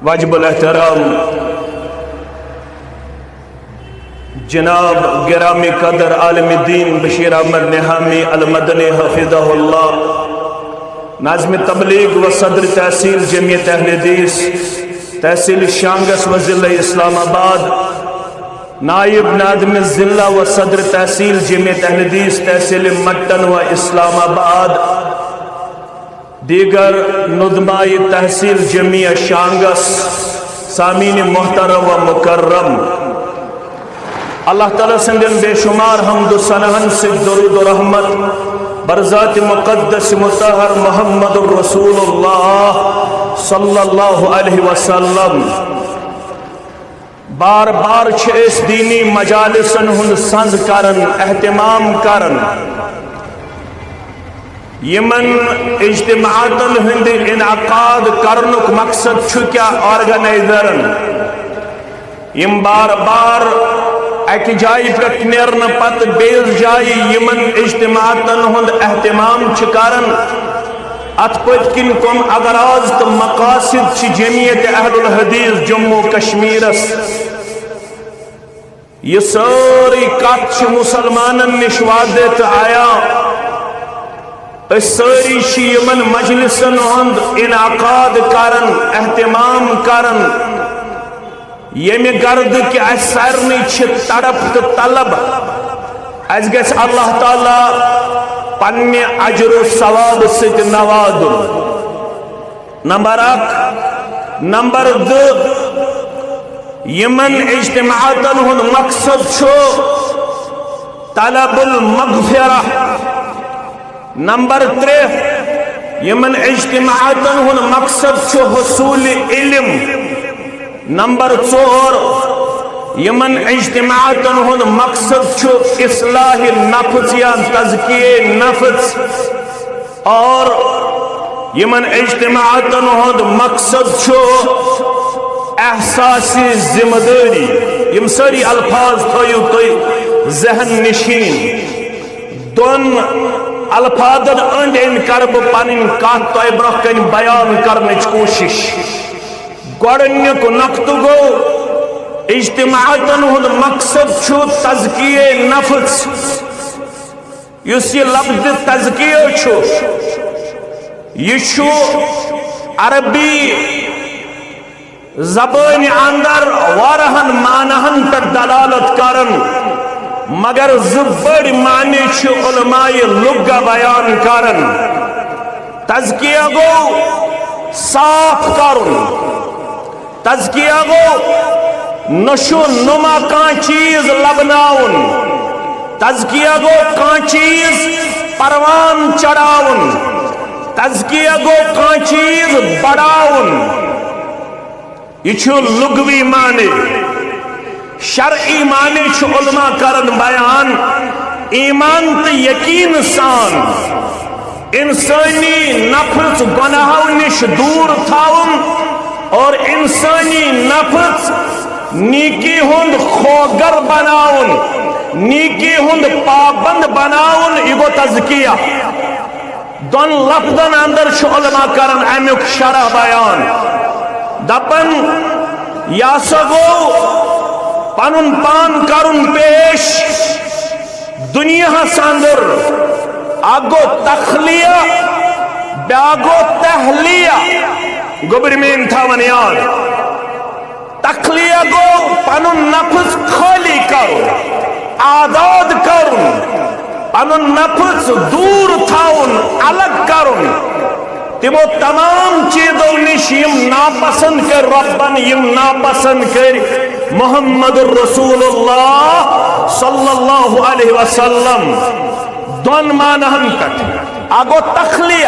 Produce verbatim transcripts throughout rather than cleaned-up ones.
واجب الاحترام جناب گرامی قدر عالم دین بشیر احمد نہامی المدنی حفظہ اللہ، ناظم تبلیغ و صدر تحصیل جمعیت اہل حدیث تحصیل شانگس و ضلع اسلام آباد، نائب ناظم ضلع و صدر تحصیل جمعیت اہل حدیث تحصیل مٹن و اسلام آباد، دیگر ندمائی تحصیل جمعیہ شانگس، سامین محترم و مکرم، اللہ تعالیٰ سندین بے شمار حمد و ثناہن سۭتۍ درود و رحمت برذات مقدس مطہر محمد الرسول اللہ صلی اللہ علیہ وسلم۔ بار بار چھِ أسۍ دینی مجالسن ہُنٛد سنز کران، اہتمام کران۔ یمن اجتماعاتن ہُنٛد انعقاد کرنُک مقصد چھُ کیا؟ آرگنائزرن یم بار بار اکہِ جایہِ پٮ۪ٹھ نیرنہٕ پتہٕ بیٚیِس جایہِ یمن اجتماعاتن ہُنٛد اہتمام چھِ کران، اتھ پٔتۍ کِنۍ کم اغراض تہٕ مقاصد چھِ جمعیت اہل الحدیث جموں کشمیرس؟ یہ سٲرٕے کتھ چھِ مسلمانن نِش واتہِ تہٕ آیا۔ أسۍ سٲری چھِ یمن مجلسن ہُنٛد انعقاد کران، اہتمام کران، ییٚمہِ غرضہٕ کہِ اسہِ سارنٕے چھِ تڑپ تہٕ طلب، اسہِ گژھِ اللہ تعالیٰ پننہِ اجر و ثواب سۭتۍ نوازُن۔ نمبر اکھ۔ نمبر دو، یمن اجتماعاتن ہُنٛد مقصد چھُ طلب المغفرہ۔ نمبر ترٛےٚ، یمن اجتماعاتن ہُنٛد مقصد چھُ حصول علم۔ نمبر ژور، یمن اجتماعاتن ہُنٛد مقصد چھُ اصلاح نفس یا تزکیہ نفس۔ اور یمن اجتماعاتن ہُنٛد مقصد چھُ احساس ذمہ دٲری۔ یم سٲری الفاظ تھٲیِو تُہۍ ذہن نشین۔ دۄن الفاظن أنٛدۍ أنٛدۍ کرٕ بہٕ پنٕنۍ کتھ تۄہہِ برونٛہہ کنہِ بیان کرنٕچ کوٗشش۔ گۄڈٕنیُک نقطہٕ گوٚو، اجتماعاتن ہُنٛد مقصد چھُ تزکیہ نفس۔ یُس یہِ لفظ تزکیہ چھُ، یہِ چھُ عربی زبٲنۍ اندر واریاہن معناہن پٮ۪ٹھ دلالت کران، مگر زٕ بٔڑۍ معنی چھِ علماء لغہ بیان کران۔ تزکیہ گوٚو صاف کرُن، تزکیہ گوٚو نشو نما کانٛہہ چیز لبناوُن۔ تزکیہ گوٚو کانٛہہ چیز پروان چڑھاوُن۔ تزکیہ گوٚو کانٛہہ چیز بڑاوُن۔ یہِ چھُ لغوی معنی۔ شرعی معنی چھُ علماء کران بیان، ایمان تہٕ یقین سان انسٲنی نفس گناہو نِش دوٗر تھاوُن اور انسٲنی نفس نیکی ہُنٛد خوگر بناوُن، نیکی ہُنٛد پابند بناوُن، یہِ گوٚو تزکیہ۔ دۄن لفظن اندر چھُ علماء کران امیُک شرح بیان، دپان، یہِ ہسا گوٚو پنُن پان کرُن پیش دنیاہس اندر۔ اکھ گوٚو تخلیہ، بیاکھ گوٚو تحلیہ۔ گوٚبرۍ میٲنۍ تھاوان یاد، تخلیہ گوٚو پنُن نفس خٲلی کرُن، آزاد کرُن، پنُن نفس دوٗر تھاوُن، الگ کرُن۔ تِمو تمام چیزو نِش یِم ناپسند کٔرۍ رۄبن، یِم ناپسند کٔرۍ محمد رسول اللہ صلی اللہ علیہ وسلم۔ دۄن معناہن پٮ۪ٹھ۔ اکھ گوٚو تخلیہ،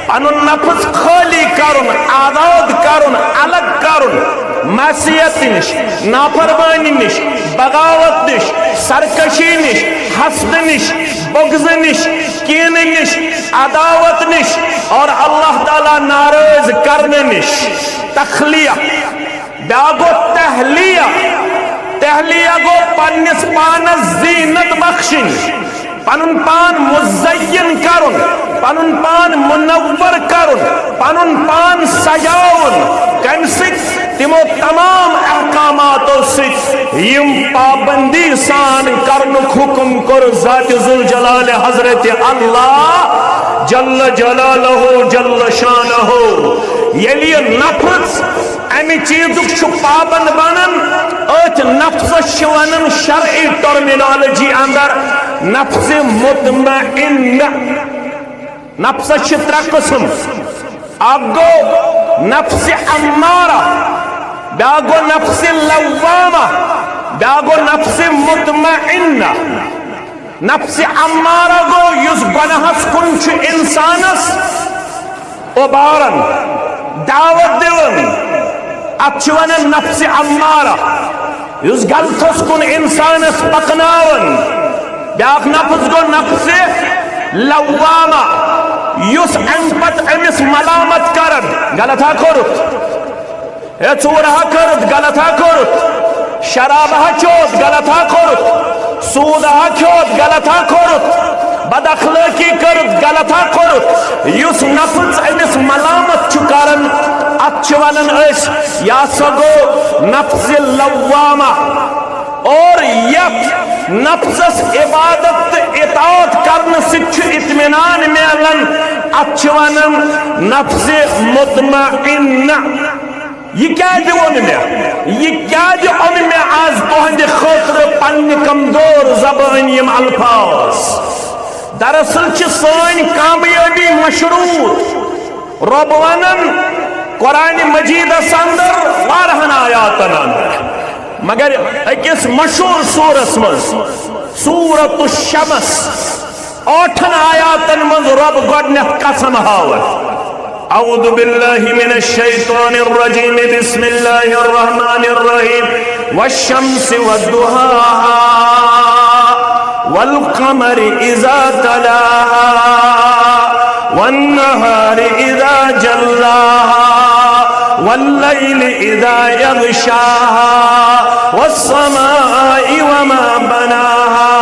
پنُن نفس خٲلی کرُن، آزاد کرُن، الگ کرُن، معصیت نِش، نافرمانی نِش، بغاوت نِش، سرکشی نِش، حسد نِش، بغض نِش، کینہٕ نِش، عداوت نِش اور اللہ تعالیٰ ناراض کرنہٕ نِش۔ تخلیہ۔ بیاکھ گوٚو تحلیہ۔ تحلیہ گوٚو پننِس پانس زینت بخشِنۍ، پنُن پان مزین کرُن، پنُن پان منور کرُن، پنُن پان سجاوُن۔ کمہِ سۭتۍ؟ تِمو تمام احکاماتو سۭتۍ یِم پابندی سان کرنُک حکم کوٚر ذات ذوالجلال حضرت اللہ جل جلالہ جل شانہ۔ ییٚلہِ یہِ نفس امہِ چیزُک چھُ پابند بنان، أتھۍ نفسس چھِ ونان شرعی ٹرمینالوجی اندر نفس مطمئنہ۔ نفسس چھِ ترٛےٚ قٕسم۔ اکھ گوٚو نفس امارہ، بیاکھ گوٚو نفس لوامہ، بیاکھ گوٚو نفس مطمئنہ۔ نفس امارہ گوٚو یُس گۄناہس کُن چھُ انسانس اوبارن، دعوت دِوان، اتھ چھِ ونان نفس امارہ۔ یُس غلطس کُن انسانس پکناوان، بیاکھ نفس گوٚو نفس لوامہ، یُس امہِ پتہٕ أمِس ملامت کران، غلط ہا کوٚرُتھ، ہے ژوٗر ہا کٔرٕتھ، غلط ہا کوٚرُتھ، شراب ہا چوٚوُتھ، غلط ہا کوٚرُتھ، سوٗد ہا کھیوٚوُتھ، غلط ہا کوٚرُتھ، بد اخلٲقی کٔرٕتھ، غلط ہا کوٚرُتھ۔ یُس نفس أمِس ملامت چھُ کران، اتھ چھِ ونان أسۍ، یہِ ہسا گوٚو نفس لوامہ۔ اور یتھ نفسس عبادت تہٕ اطاعت کرنہٕ سۭتۍ چھُ اطمینان میلان، اتھ چھِ ونان نفس مطمئنہ۔ یہِ کیازِ ووٚن مےٚ؟ یہِ کیازِ اوٚن مےٚ آز تُہنٛدِ خٲطرٕ پننہِ کمزور زبٲنۍ یِم الفاظ؟ دراصل چھِ سٲنۍ کامیٲبی مشروط۔ رۄب ونان قرآن مجیدس اندر واریاہن آیاتن اندر، مگر أکِس مشہوٗر سورس منٛز، سورۃ الشمس، ٲٹھن آیاتن منٛز رۄب گۄڈنیتھ قسم ہاوان۔ اعوذ باللہ من الشیطان الرجیم، بسم اللہ الرحمن الرحیم، والشمس وضحاها، والقمر اذا تلاها، والنهار اذا جلاها، والليل اذا يغشاها، والسماء وما بناها،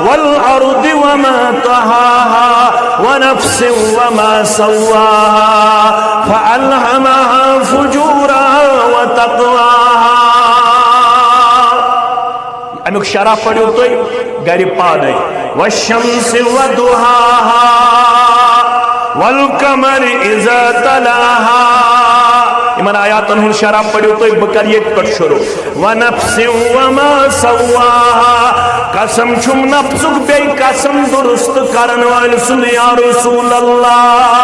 والأرض وما طحاها، ونفس وما سواها، فألهمها فجورها وتقواها۔ امیُک شرح پٔرِو تُہۍ گرِ پانے۔ والشمس وضحاها، والقمر اذا تلاها۔ یِمن آیاتن ہُنٛد شرح پٔرِو تُہۍ، بہٕ کرٕ ییٚتہِ پٮ۪ٹھ شروع۔ ونفس وما سواها، قسم چھُم نفسُک بیٚیہِ قسم درست کرن وٲلۍ سُنٛد یا رسول اللہ۔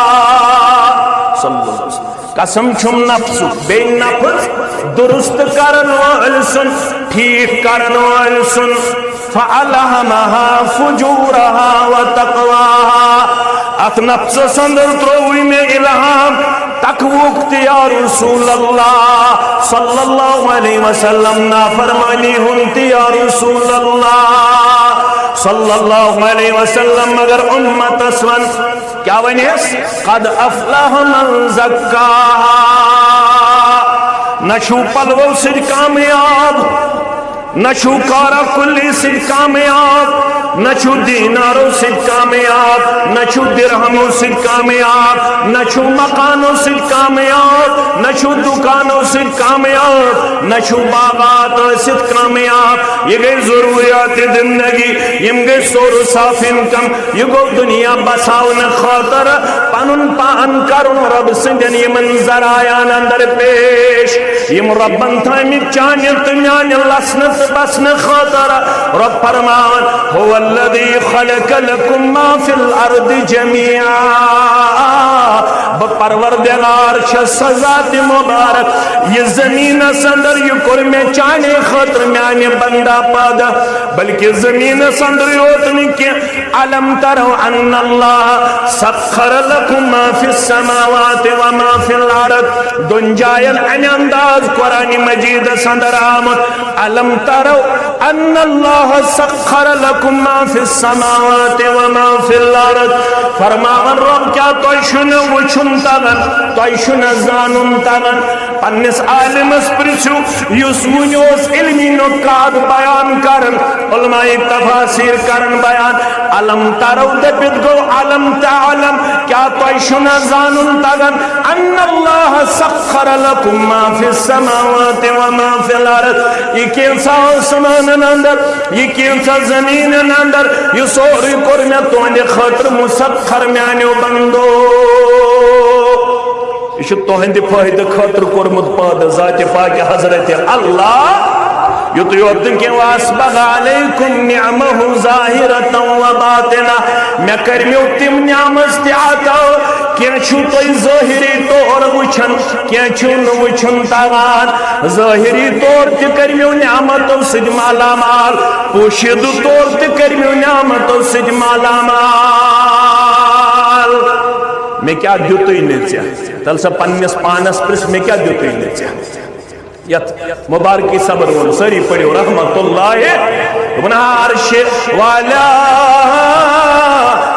صلی اللہ علیہ وسلم۔ قسم چھُم نفسُک، بیٚیہِ نفس درست کرن وٲلۍ سُنٛد، ٹھیٖک کرن وٲلۍ سُنٛد۔ فألهمها فجورها وتقواها۔ اتھ نفسس اندر ترووُے مےٚ الہام تقوہُک تہِ یا رسول اللہ صلی اللہ علیہ وسلم، نافرمانی ہُنٛد تہِ یا رسول اللہ صلی اللہ علیہ وسلم۔ مگر امتس ون کیا ونیس؟ قد افلح من زکاها۔ نہ چھو پلوو سۭتۍ کامیاب، نہ چھو کارا کلی سۭتۍ کامیاب، نہ چھو دینارو سۭتۍ کامیاب، نہ چھو درہمو سۭتۍ کامیاب، نہ چھو مکانو سۭتۍ کامیاب، نہ چھو دکانو سۭتۍ کامیاب، نہ چھو باغات ٲسِتھ کامیاب۔ یہ گئی ضروریات زندگی، یم گئی سورس آف انکم۔ یہ گو دنیا بساونہٕ خٲطرٕ پنُن پان کرُن رب سٕنٛدٮ۪ن یِمن ذرایعن اندر پیش، یِم ربن تھٲمٕتۍ چانہِ تہٕ میانہِ لسنہٕ تہٕ بسنہٕ خٲطرٕ۔ رب فرماوان، هو الذي خلق لكم ما في الأرض جميعا۔ بہٕ پروردگار چھَس سۄ ذات مبارک، یہِ زمینس اندر یہِ کوٚر مےٚ چانے خٲطرٕ میانہِ بندا پٲدٕ۔ بلکہ زمینس اندر یوت نہٕ کینٛہہ، الم تروا ان اللہ سخر لکم ما فی السماوات و ما فی الارض۔ دون جاین امہِ انداز قرآن مجیدس اندر آمت، الم تروا ان اللہ سخر لکم ما فی السماوات و ما فی الارض۔ فرماون رب، کیا تۄہہِ چھُنہٕ وٕچھُن تگان، تۄہہِ چھُنہٕ زانُن تگان؟ پننِس عالمس پرژھِو، یُس وُنہِ اوس علمی نکات بیان کران، علماء تفاسیر کران بیان۔ الم ترو دٔپِتھ گوٚو الم تعلم، کیٛاہ تۄہہِ چھُو نہ زانُن تگان؟ ان اللہ سخر لکم ما فی السماوات و ما فی الارض، یہِ کینٛژھا آسمانن اندر، یہِ کینٛژھا زمینن اندر، یہِ سورُے کوٚر مےٚ تُہنٛدِ خٲطرٕ مسخر میانیو بندو۔ یہِ چھُ تُہنٛدِ فٲیدٕ خٲطرٕ کوٚرمُت پٲدٕ ذاتِ پاکہِ حضرت اللہ۔ یُتُے یوت نہٕ کینٛہہ، وَأَسْبَغَ عَلَيْكُمْ نِعَمَهُ ظَاهِرَةً وَبَاطِنَةً، مےٚ کٔرۍمیو تِم نعمژ تہِ عطا، کینٛہہ چھُو تُہۍ ظٲہری طور وٕچھان، کینٛہہ چھُو نہٕ وٕچھُن تگان۔ ظٲہری طور تہِ کٔرۍمیو نعمتو سۭتۍ مالا مال، پوشیدٕ طور تہِ کٔرۍمیو نعمتو سۭتۍ مالا مال۔ مےٚ کیٛاہ دیُتُے نہٕ ژےٚ؟ تَلہٕ سا پننِس پانس پرژھ، مےٚ کیٛاہ دیُتُے نہٕ ژےٚ؟ یتھ مبارکی صبر ووٚن، سٲری پٔرِو رحمت اللہ۔ دوٚپُن، عرش والا،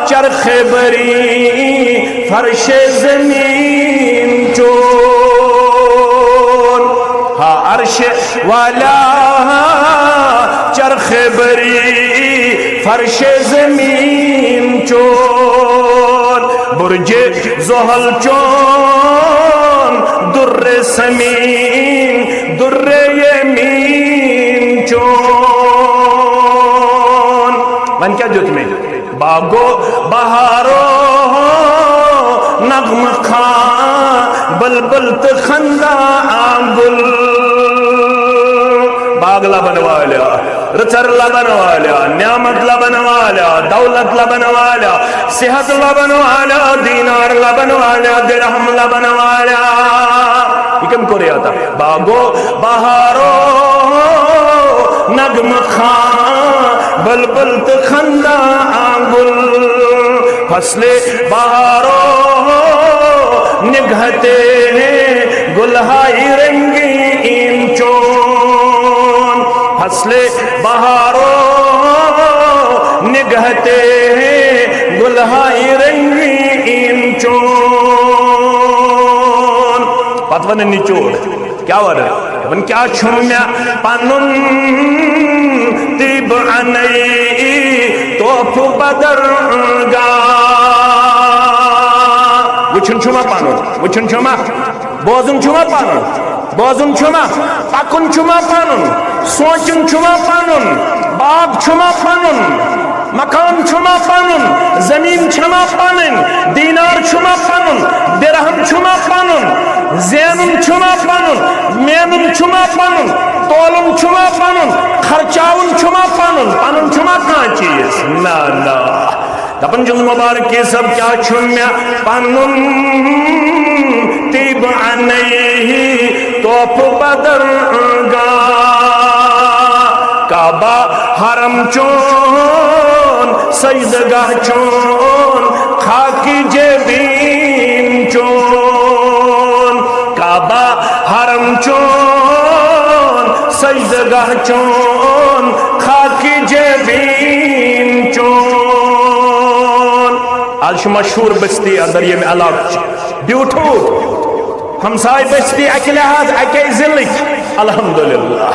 چرخ بری، فرش زمین چون۔ ہا عرش والا، چرخ بری، فرش زمین چون، برج زحل چون، در سمین، در یمین چون۔ وۄنۍ کیٛاہ دیُت مےٚ؟ باغو بہارو نغمہ خواں، بلبل تہٕ خنداں گل۔ باغ لبن والیا، رٕژر لبن والیا، نعمت لبن والیا، دولت لبن والیا، صحت لبن والیا، دینار لبن والیا، درہم لبن والیا۔ یہِ کٔمۍ کوٚر یہِ عطا؟ باغو بہارو نغمہ خواں، بلبل تہٕ خنداں گل۔ فصل بہارو نگہتے ہیں گلہائی رنگین چون۔ فصل بہارو نگہتے ہیں گلہائی رنگین چون۔ پتہٕ ونن نچوڑ۔ کیٛاہ وَنان؟ دَپان، کیٛاہ چھُم مےٚ پَنُن طیبہٕ اَنَے تحفہٕ بدرگاہ؟ وٕچھُن چھُما پَنُن؟ وٕچھُن چھُما؟ بوزُن چھُما پَنُن؟ بوزُن چھُما؟ پَکُن چھُما پَنُن؟ سونٛچُن چھُما پَنُن؟ باغ چھُما پَنُن؟ مکان چھُما پنُن؟ زمین چھما پنٕنۍ؟ دینار چھُما پنُن؟ درہم چھُما پنُن؟ زینُن چھُما پنُن؟ مینُن چھُما پنُن؟ تولُن چھُما پنُن؟ خرچاوُن چھُما پنُن؟ پنُن چھُما کانٛہہ چیٖز؟ نہ، نہ۔ دپان چھُس مبارک صٲب، کیٛاہ چھُ مےٚ پنُن؟ طیبہٕ اَنَے تحفہٕ بدرگاہ۔ کعبہ حرم چون، سجدہ گاہ چون، خاک جبین چون۔ کعبہ حرم چون، سجدہ گاہ چون، خاک جبین چون۔ آز چھُ مشہوٗر بستی اندر ییٚمہِ علاقہٕ چھِ بیوٗٹھوٗ۔ ہمساے بستی اکہِ لحاظ اکے ضلعٕکۍ، الحمدللہ۔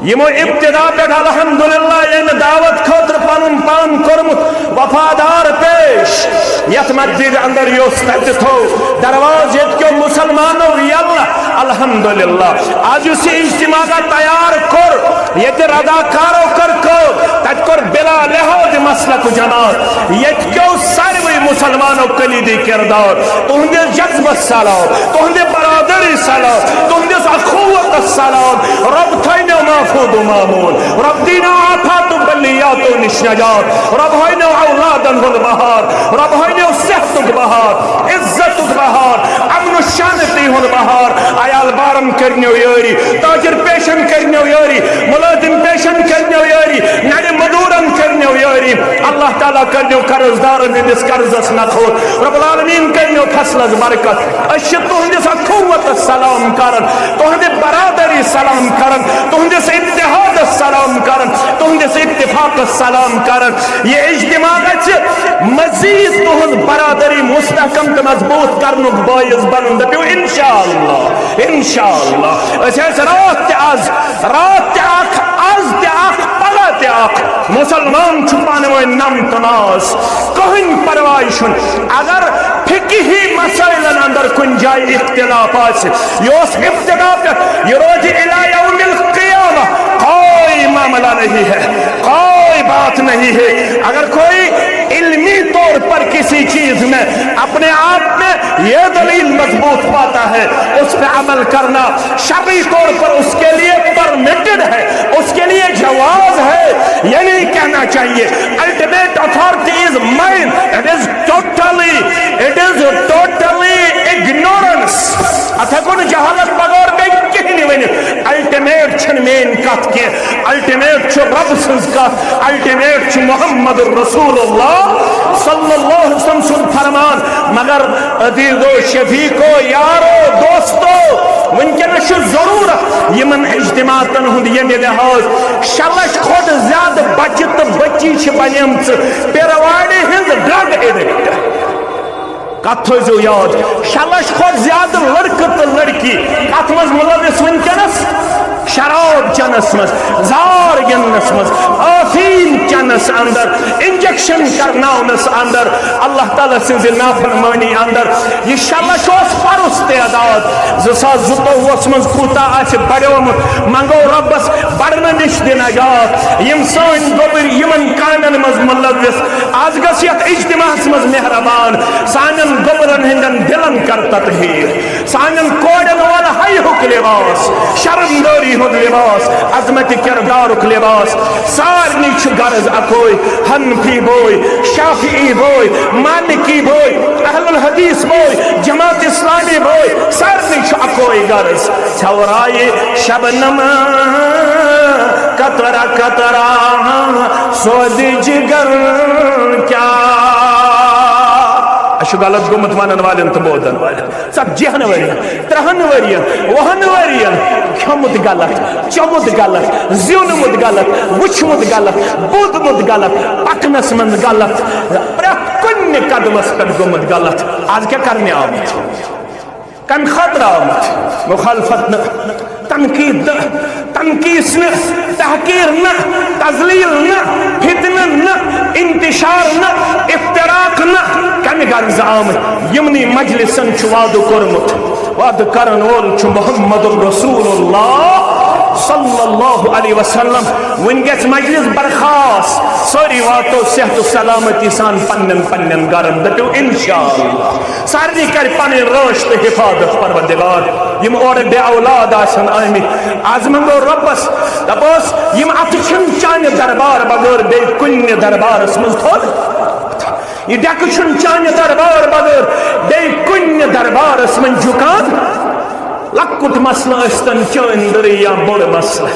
یِمو ابتدا پٮ۪ٹھ الحمدللہ ییٚمہِ دعوت خٲطرٕ پنُن پان کوٚرمُت وفادار پیش، یتھ مسجد اندر یُس تتہِ تھوو دروازٕ ییٚتہِ کیو مسلمانو یلہٕ، الحمدللہ۔ آز یُس یہِ اجتماع تیار کوٚر، ییٚتہِ رضاکارو کٔر کٲم، تتہِ کوٚر بلا لحاظ مسلک جماعت۔ ییٚتہِ کیو ساروٕے مسلمانو کلیدی کردار، تُہنٛدِس جذبس سلام، تُہنٛدِ برادری سلام، تُہنٛدِس اخوتس سلام۔ رب تھٲینو محفوظ و مامون، رب دینا آفات و بلیاتو نش نجات، رب ہٲینو اولادن ہُنٛد بہار، رب ہٲینو صحتُک بہار، عزتُک بہار، امن و شانتی ہُنٛد بہار۔ عیال بارن کٔرنیو یٲری، تاجر پیشن کٔرنیو یٲری، ملازم پیشن کٔرنیو یٲری، نرِ مزدورن کٔرنیو یٲری۔ اللہ تعالیٰ کٔرنیو قرض دارن ہٕنٛدِس قرضس نکھوت۔ رب العالمین کٔرنیو فصلس برکت۔ أسۍ چھِ تُہنٛدِس اخوتس سلام کران، تُہنٛدِ برادری سلام کران، تُہنٛدِس اتحادس سلام کران، تُہنٛدِس اتفاقس سلام کران۔ یہِ اجتماع گژھِ مزید تُہنٛز برادری مستحکم تہٕ مضبوط کرنُک باعث بنُن۔ دٔپِو، انشاءاللہ، انشاءاللہ۔ أسۍ ٲسۍ راتھ تہِ از، راتھ تہِ اکھ، از تہِ اکھ، پگاہ تہِ اکھ۔ مسلمان چھُ پانہٕ ؤنۍ نم تہٕ ناز، کٕہٕنۍ پرواے چھُنہٕ۔ اگر فقہی مسائلن اندر کُنہِ جایہِ اختلاف آسہِ، یہِ اوس ابتدا پٮ۪ٹھ، یہِ روزِ الی یوم القیامہ، کوئی معاملہ نہیں ہے، کوئی بات نہیں ہے۔ اگر کوئی علمی طور پر کسی چیز میں اپنے آپ میں یہ دلیل مضبوط پاتا ہے، اس پہ عمل کرنا شرعی طور پر اس کے لیے پرمیٹڈ ہے، اس کے لیے جواز ہے۔ یہ نہیں کہنا چاہیے ultimate authority is mine, it is totally, it is totally ignorance. اتھ ہیکو نہٕ جہالت بغٲر بیٚیہِ کِہیٖنۍ ؤنِتھ۔ الٹیمیٹ چھنہٕ میٲنۍ کتھ کینٛہہ، الٹیمیٹ چھُ رب سٕنٛز کتھ، الٹیمیٹ چھُ محمد رسول اللہ صلی اللہ علیہ وسلم سُنٛد فرمان۔ مگر عزیزو، شفیقو، یارو، دوستو، وٕنکیٚنس چھُ ضروٗرت یِمن اجتماعاتن ہُنٛد ییٚمہِ لحاظ شےٚ لچھ کھۄتہٕ زیادٕ بچہِ تہٕ بچی چھِ بنیمژٕ پیروارِ ہٕنٛز ڈرگ ایڈکٹ۔ کتھ تھٲیزیو یاد، شےٚ لچھ کھۄتہٕ زیادٕ لڑکہٕ تہٕ لڑکی کتھ منٛز مُلوث وٕنکیٚنس؟ شراب چنس منٛز، زار گِنٛدنس منٛز، ٲفیٖن چنس اندر، انجیکشن کرناونس اندر، اللہ تعالیٰ سٕنٛزِ نافرمٲنی اندر۔ یہِ شےٚ لچھ اوس پرُس تعداد، زٕ ساس زٕتووُہس منٛز کوٗتاہ آسہِ بڑیومُت، منگو رۄبس بڑنہٕ نِش دِ نجات۔ یِم سٲنۍ گوٚبٕرۍ یِمن کامٮ۪ن منٛز مُلوث، از گژھ یتھ اجتماعس منٛز مہربان، سانٮ۪ن گوٚبرن ہٕنٛدٮ۪ن دِلن کر تطہیر، سانٮ۪ن کورٮ۪ن وَل حیہُک لباس، شرمدٲری ہُنٛد لباس، عظمت کردارُک لباس۔ سارنٕے چھُ غرض اکوے، حنفی بوے، شافعی بوے، مالکی بوے، اہل الحدیث بوے، جماعت اسلامی بوے، سارنٕے چھُ اکوے غرض۔ ژھٮ۪ورایہِ شبنم قطرہ قطرہ سود جگر کیا۔ اَسہِ چھُ غلط گوٚمُت وَنَن والٮ۪ن تہٕ بوزَن والٮ۪ن۔ ژَتجِہَن ؤرِین، ترٛہَن ؤرِین، وُہَن ؤرِین کھیوٚمُت غلط، چوٚمُت غلط، زیوٗنمُت غلط، وُچھمُت غلط، بوٗزمُت غلط، پَکنَس منٛز غلط، پرٛٮ۪تھ کُنہِ قدمَس پٮ۪ٹھ گوٚمُت غلط۔ آز کیٛاہ کَرنہِ آمُت؟ کمہِ خٲطرٕ آمُت؟ مخالفت نہٕ، تنقید نہٕ، تنقیٖص نہٕ، تحقیر نہٕ، تذلیل نہٕ، فتنہٕ نہٕ، انتشار نہٕ، افتراق نہٕ۔ کمہِ غرضہٕ آمٕتۍ؟ یِمنٕے مجلسن چھُ وعدٕ کوٚرمُت، وعدٕ کرن وول چھُ محمد رسول اللہ صلی اللہ علیہ وسلم۔ وۄنۍ گژھِ مجلس برخاست، سٲری واتو صحت و سلامتی سان پننٮ۪ن پننٮ۪ن گرن، دٔپِو انشاءاللہ۔ سارنٕے کرِ پنٕنۍ رٲچھ تہٕ حفاظت پروردگار۔ یِم اورٕ بے اولاد آسن آمٕتۍ، از منگو رۄبس، دپوس، یِم اتھٕ چھِنہٕ چانہِ دربار بغٲر بیٚیہِ کُنہِ دربارس منٛز تھوٚد۔ یہِ ڈیکہٕ چھُنہٕ چانہِ دربار بغٲر بیٚیہِ کُنہِ دربارس منٛز جُکان۔ لۄکُٹ مسلہٕ ٲسۍتن چٲنۍ دٔرٕے یا بوٚڑ مسلہٕ،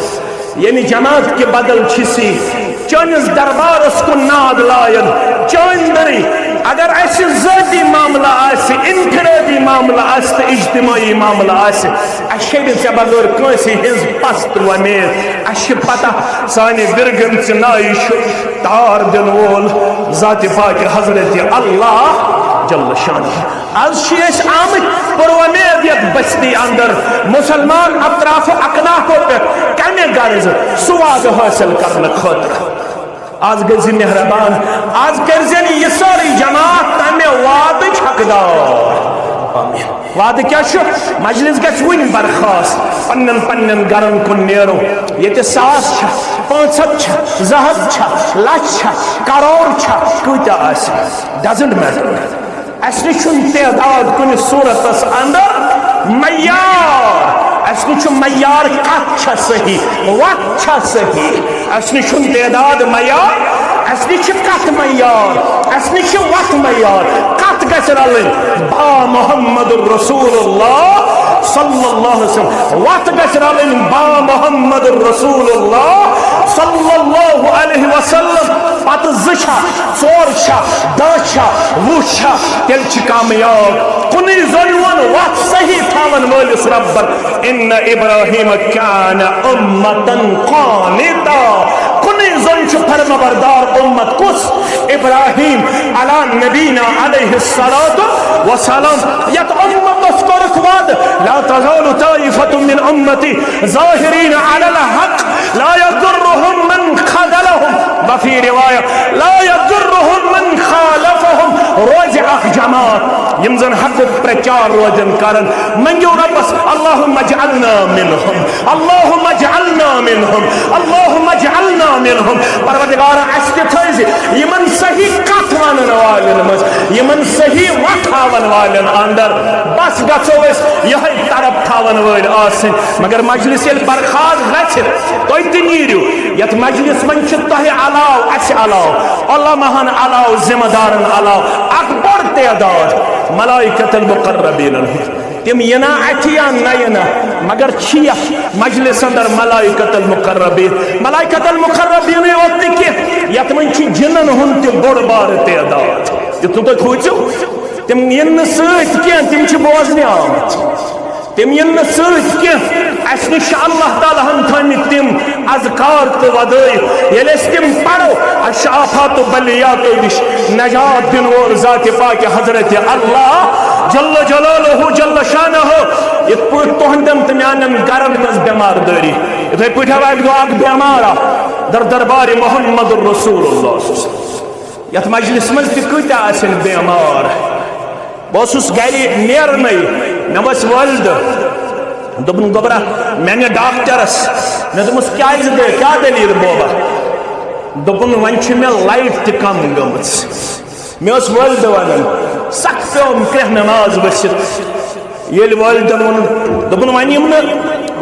یعنی جماعت کہِ بدل چھِ سی چٲنِس دربارس کُن ناد لایان۔ چٲنۍ دٔرٕے، اگر اسہِ ذٲتی معاملہٕ آسہِ، انفرٲدی معاملہٕ آسہِ تہٕ اجتمٲعی معاملہٕ آسہِ، اسہِ چھےٚ نہٕ ژےٚ بغٲر کٲنٛسہِ ہٕنٛز پست وۄمید۔ اسہِ چھِ پتہ سانہِ وِرگن ژِ نایہِ چھُ تار دِنہٕ وول ذاتِ پاکہِ حضرت اللہ جل شانہ۔ از چھِ أسۍ آمٕتۍ پُرومید یتھ بستی اندر، مسلمان اطراف و اکنافو پٮ۪ٹھ کمہِ غرض؟ سُہ وعدٕ حٲصِل کرنہٕ خٲطرٕ۔ از گٔژھۍ زِ مہربان، از کٔرۍ زٮ۪ن یہِ سٲرٕے جماعت تمہِ وعدٕچ حقدار۔ آمین۔ وعدٕ کیٛاہ چھُ؟ مجلس گژھِ وُنہِ برخاست، پننٮ۪ن پننٮ۪ن گرن کُن نیرو۔ ییٚتہِ ساس چھا، پانٛژھ ہتھ چھا، زٕ ہتھ چھا، لچھ چھا، کرور چھا، کۭتیاہ آسہِ، doesn't matter۔ اسہِ نِش چھُنہٕ تعداد کُنہِ صورتس اندر معیار۔ اسہِ نِش چھُ معیار کتھ چھےٚ صحیح، وتھ چھےٚ صحیح۔ اسہِ نِش چھُنہٕ تعداد معیار، اسہِ نِش چھِ کتھ معیار، اسہِ نِش چھِ وتھ معیار۔ کتھ گژھِ رلٕنۍ با محمد رسول اللہ صلی اللہ علیہ وسلم، وتھ گژھِ رلٕنۍ با محمد رسول اللہ صلی اللہ علیہ وسلم۔ پتہٕ زٕ چھا، ژور چھا، دَہ چھا، وُہ چھا، تیٚلہِ چھِ کامیاب۔ کُنُے زوٚن ووٚن وَتھ صحیح تھاون وٲلِس رۄبن، "ان ابراہیم کان امتن قانتا"۔ کُنُے زوٚن چھُ فرمانبردار اُمت۔ کُس؟ ابراہیم علی نبینا علیہ الصلوۃ والسلام، یتھ اُمتس کوٚرُکھ وعدٕ، لا تزال طائفة من امتی ظاہرین علی الحق لا یضرهم من خذلهم، وفی روایہ، لا یضرهم من خالفهم، روزِ اکھ جماعت، یِم زن حقُک پرچار روزن کرن۔ منگیو رۄبس، اللہم اجعلنا منهم، اللہم اجعلنا منهم، اللہم اجعلنا منهم۔ پروردگارا، اسہِ تہِ تھٲیزِ یِمن صحیح کتھ ونن والٮ۪ن منٛز، یِمن صحیح وتھ ہاون والٮ۪ن اندر۔ بس گژھو أسۍ یِہوٚے طرف تھاون وٲلۍ آسٕنۍ۔ مگر مجلس ییٚلہِ برخاست گژھِ، تُہۍ تہِ نیٖرِو۔ یتھ مجلس منٛز چھِ تۄہہِ علاوٕ، اسہِ علاوٕ، علماہن علاوٕ، ذمہ دارن علاوٕ اکھ بوٚڑ تعداد ملائکۃ المقربین ہُنٛد۔ تِم یِنا اَتھِ یا نہ یِنا، مگر چھِ یَتھ مجلس اندر ملائکۃ المقربین۔ ملائکۃ المقربینٕے یوت نہٕ کینٛہہ، یَتھ منٛز چھِ جِنَن ہُنٛد تہِ بوٚڑ بارٕ تعداد۔ یُتھ نہٕ تُہۍ کھوٗژِو، تِم یِن نہٕ سۭتۍ کینٛہہ، تِم چھِ بوزنہِ آمٕتۍ۔ تِم یِن نہٕ سۭتۍ کینٛہہ۔ اَسہِ نِش چھِ اللہ تعالیٰ ہَن تھٲومٕتۍ تِم اذکار تہٕ ودٲیِف۔ ییٚلہِ أسۍ تِم پرو، اَسہِ چھُ آفاتو بلیاتو نِش نجات دِنہٕ وول ذاتِ پاکِ حضرت اللہ جل جلالہ جل شانہ۔ یِتھ پٲٹھۍ تُہنٛدٮ۪ن تہٕ میانٮ۪ن گرن منٛز بٮ۪مار دٲری، یِتھے پٲٹھۍ آو اَکہِ دۄہ اکھ بٮ۪مار اکھ در دربارِ محمد رسول اللہ۔ یتھ مجلس منٛز تہِ کۭتیاہ آسن بٮ۪مار۔ بہٕ اوسُس گرِ نیرنٕے، مےٚ وَژھ والدٕ۔ دوٚپُن، "گوٚبرا، مےٚ نہِ ڈاکٹرس۔" مےٚ دوٚپمَس، "کیٛازِ گٔے؟ کیٛاہ دٔلیٖل بوبا؟" دوٚپُن، "وۄنۍ چھِ مےٚ لایٹ تہِ کم گٔمٕژ۔" مےٚ ٲس والدٕ وَنان، سخ پیوٚم کرٛٮ۪ہنہٕ ناز ؤسِتھ۔ ییٚلہِ والدن ووٚنُن، دوٚپُن، "وۄنۍ یِم نہٕ،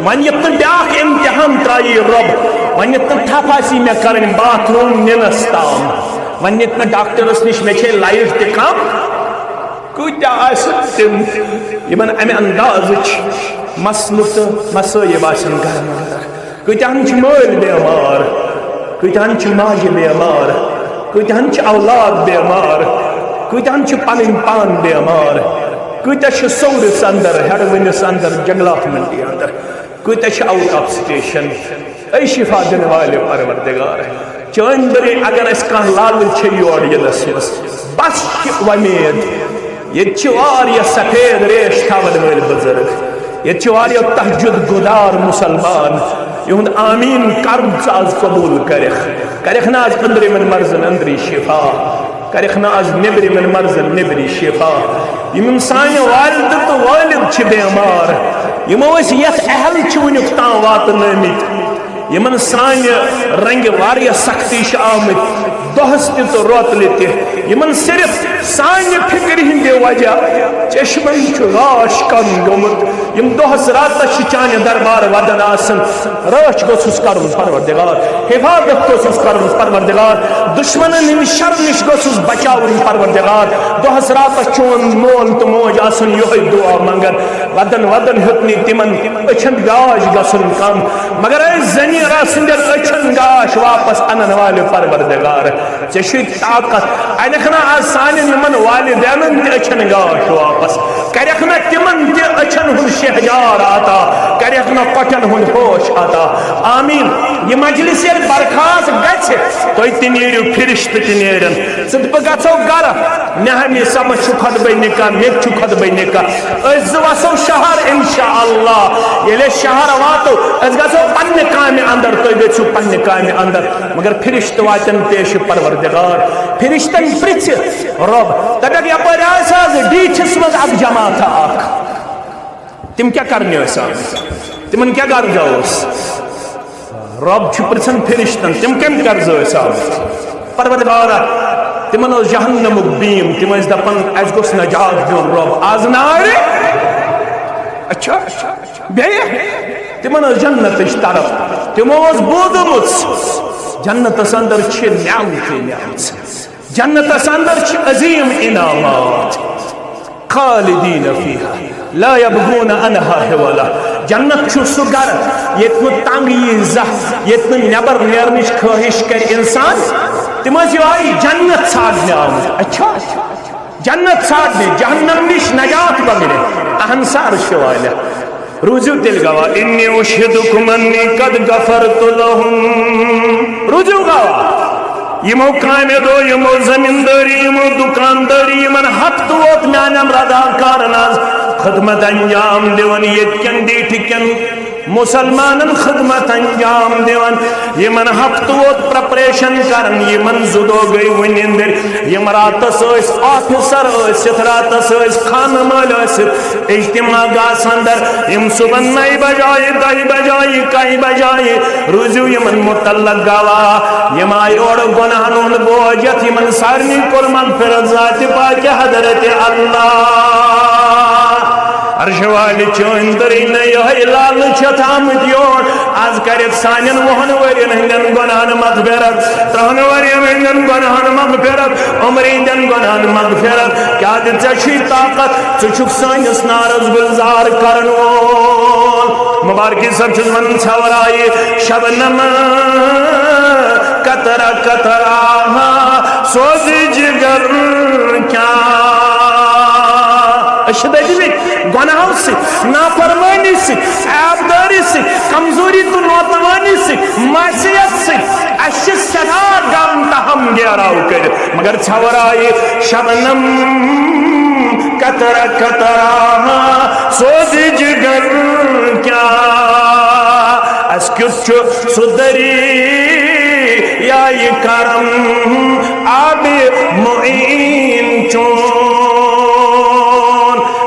وۄنۍ یِتھ نہٕ بیٛاکھ امتحان ترٛایی رۄب، وۄنۍ یِتھ نہٕ تھپھ آسی مےٚ کَرٕنۍ باتھ روٗم نِنَس تام، وۄنۍ یِتھ نہٕ ڈاکٹرس نِش، مےٚ چھے لایٹ تہِ کم۔" کۭتیٛاہ آسن تِم، یِمن امہِ اندازٕچ مسلہٕ تہٕ مصٲیب آسن گرن اندر؟ کۭتیٛاہن چھِ مٲلۍ بٮ۪مار، کۭتیٛاہن چھِ ماجہِ بٮ۪مار، کۭتیٛاہن چھِ اولاد بٮ۪مار، کۭتیٛاہن چھِ پنٕنۍ پان بٮ۪مار، کۭتیٛاہ چھِ سورِس اندر، ہیڈوٕنِس اندر، جنگلات منڈی اندر، کۭتیٛاہ چھِ آوُٹ آف سٹیشن۔ اے شفا دِنہٕ والہِ پروردگار، چٲنۍ دٔلیٖل اگر اَسہِ کانٛہہ لالہٕ چھِ یور یِنَس منٛز، بس چھِ وۄمید۔ ییٚتہِ چھِ واریاہ سفید ریش تھاوَن وٲلۍ بُزرگ، ییٚتہِ چھِ واریاہ تہجد گُزار مُسلمان، یِہُنٛد آمیٖن قرض ژٕ آز قبوٗل کَرٮ۪کھ، کَرٮ۪کھ نہ آز أنٛدرِمٮ۪ن مرضن أنٛدری شفا، کَرٮ۪کھ نہ آز نیٚبرِمٮ۪ن مرضن نیٚبری شفا۔ یِم یِم سانہِ والدٕ تہٕ والد چھِ بٮ۪مار، یِمو أسۍ یَتھ اہل چھِ وٕنیُک تام واتنٲومٕتۍ، یِمن سانہِ رنگہِ واریاہ سختی چھِ آمٕتۍ، دۄہس تہِ تہٕ روتلہِ تہِ۔ یِمن صرف سانہِ فکرِ ہٕنٛدِ وجہ چشمن چھُ راش کم گوٚمُت۔ یِم دۄہس راتس چھِ چانہِ دربار ودان آسان۔ رٲچھ گوٚژھُس کرُن پروردگار، حفاظت گوٚژھُس کرُن پروردگار، دشمنن ہٕنٛدِ شرٕ نِش گوٚژھُس بچاوُن پروردگار۔ دۄہس راتس چون مول تہٕ موج آسُن یِہوٚے دُعا منگان۔ ودن ودن ہیوٚت نہٕ تِمن أچھن گاش گژھُن کم۔ مگر اے زٔمیٖنہ سٕنٛدٮ۪ن أچھن گاش واپس انن والہِ پروردگار، ژےٚ چھُے طاقت۔ انکھ نہ آز سانٮ۪ن یِمن والدینن تہِ أچھن گاش واپس، کرکھ نہ تِمن تہِ أچھن ہُنٛد شہجار عطا، کرکھ نہ کۄٹھٮ۪ن ہُنٛد ہوش عطا۔ آمیٖن۔ یہِ مجلس ییٚلہِ برخاست گژھِ، تُہۍ تہِ نیٖرِو، فرشتہٕ تہِ نیرن۔ ژٕ تہٕ بہٕ گژھو گرٕ۔ مےٚ ہا مےٚ سبق چھُ خطبے نکاح، مےٚ تہِ چھُ خطبے نکاح۔ أسۍ زٕ وسو شہر انشاءاللہ۔ ییٚلہِ أسۍ شہر واتو، أسۍ گژھو پننہِ کامہِ اندر، تُہۍ گٔژھِو پننہِ کامہِ اندر۔ مگر فرشتہٕ واتن پیش پروردگار۔ فرشتن پرژھِ رۄب، دپکھ، یپٲرۍ آسہِ آز ڈیٖٹھِس منٛز اکھ جماعتھا اکھ۔ تِم کیٛاہ کرنہِ ٲسۍ آمٕتۍ؟ تِمن کیٛاہ غرضا اوس؟ رۄب چھُ پرژھان فرشتن، تِم کمہِ غرضہٕ ٲسۍ آمٕتۍ؟ پروردگارا، تِمن اوس جہنمُک بیٖم، تِم ٲسۍ دپان، "اسہِ گوٚژھ نجات دیُن رۄب، از نارِ۔" اچھا، بیٚیہِ تِمن ٲس جنتٕچ طرف، تِمو اوس بوٗزمُت، جنتس اندر چھِ نعمتٕے نعمژٕ، جنتس اندر چھِ عظیٖم انعامات۔ خالدین فیہا لا یبغون عنہا حولا۔ جنت چھُ سُہ گرٕ ییٚتہِ نہٕ تنگ یی زانٛہہ، ییٚتہِ نہٕ نٮ۪بر نیرنٕچ خٲہِش کرِ انسان۔ تِم ٲسۍ یِہوٚے جنت ژھانڈنہِ آمٕتۍ۔ اچھا، جنت ژھانڈنہِ، جہنم نِش نجات منگنہِ۔ اہن سا، عرشہِ والہِ۔ روٗزِو تیٚلہِ گواہ، انی اشہدکم انی قد غفرت لہم۔ روٗزِو گواہ، یِمو کامہِ دۄہ، یِمو زٔمیٖندٲری، یِمو دُکاندٲری، یِمن ہفتہٕ ووت میانٮ۪ن رضاکارن از خدمت انجام دِوان، ییٚتہِ کٮ۪ن ڈیٖٹھِ کٮ۪ن مسلمانن خدمت انجام دِوان، یِمن ہفتہٕ ووت پریپریشن کران، یِمن زٕ دۄہ گٔے وُنہِ أنٛدٕرۍ، یِم راتس ٲسۍ آفیسر ٲسِتھ، راتس ٲسۍ خانہٕ مٲلۍ ٲسِتھ، اجتماع گاہس اندر، یِم صبحن نَیہِ بجایہِ، دَہہِ بجایہِ، کَہہِ بجایہِ، روٗزِو یِمن متعلق گواہ۔ یِم آیہِ اورٕ گۄناہن ہُنٛد بوج ہٮ۪تھ، یِمن سارنٕے کوٚر مغفرت ذاتِ پاکہِ حضرت اللہ۔ عرشہِ والہِ چٲنۍ تٔرٕے نہٕ یِہوٚے لالہٕ چھِ تھامٕتۍ یور۔ از کٔرِتھ سانٮ۪ن وُہن ؤرین ہٕنٛدٮ۪ن گۄناہن مغفرت، ترٕٛہن ؤرین ہٕنٛدٮ۪ن گۄناہن مغفرت، عمرِ ہٕنٛدٮ۪ن گۄناہن مغفرت۔ کیٛازِ ژےٚ چھُے طاقت، ژٕ چھُکھ سٲنِس نارس گُلزار کرن وول۔ مبارکی صٲب چھُس ونان، ژھٮ۪ورایہِ شبنم قطرہ قطرہ سوز جگر کیا۔ أسۍ چھِ دٔدمٕتۍ گۄناہو سۭتۍ، نافرمٲنی سۭتۍ، عیبدٲری سۭتۍ، کمزوری تہٕ ناتوٲنی سۭتۍ، معصیت سۭتۍ۔ اَسہِ چھِ سٮ۪ٹھاہ غم تہٕ ہم گیراو کٔرِتھ، مگر ژھٮ۪ورایہِ شبنم قطرہ قطرہ سوز جگر کیا۔ اَسہِ کیُتھ چھُ سُہ دٔریایہِ کرم آبِ معین چون۔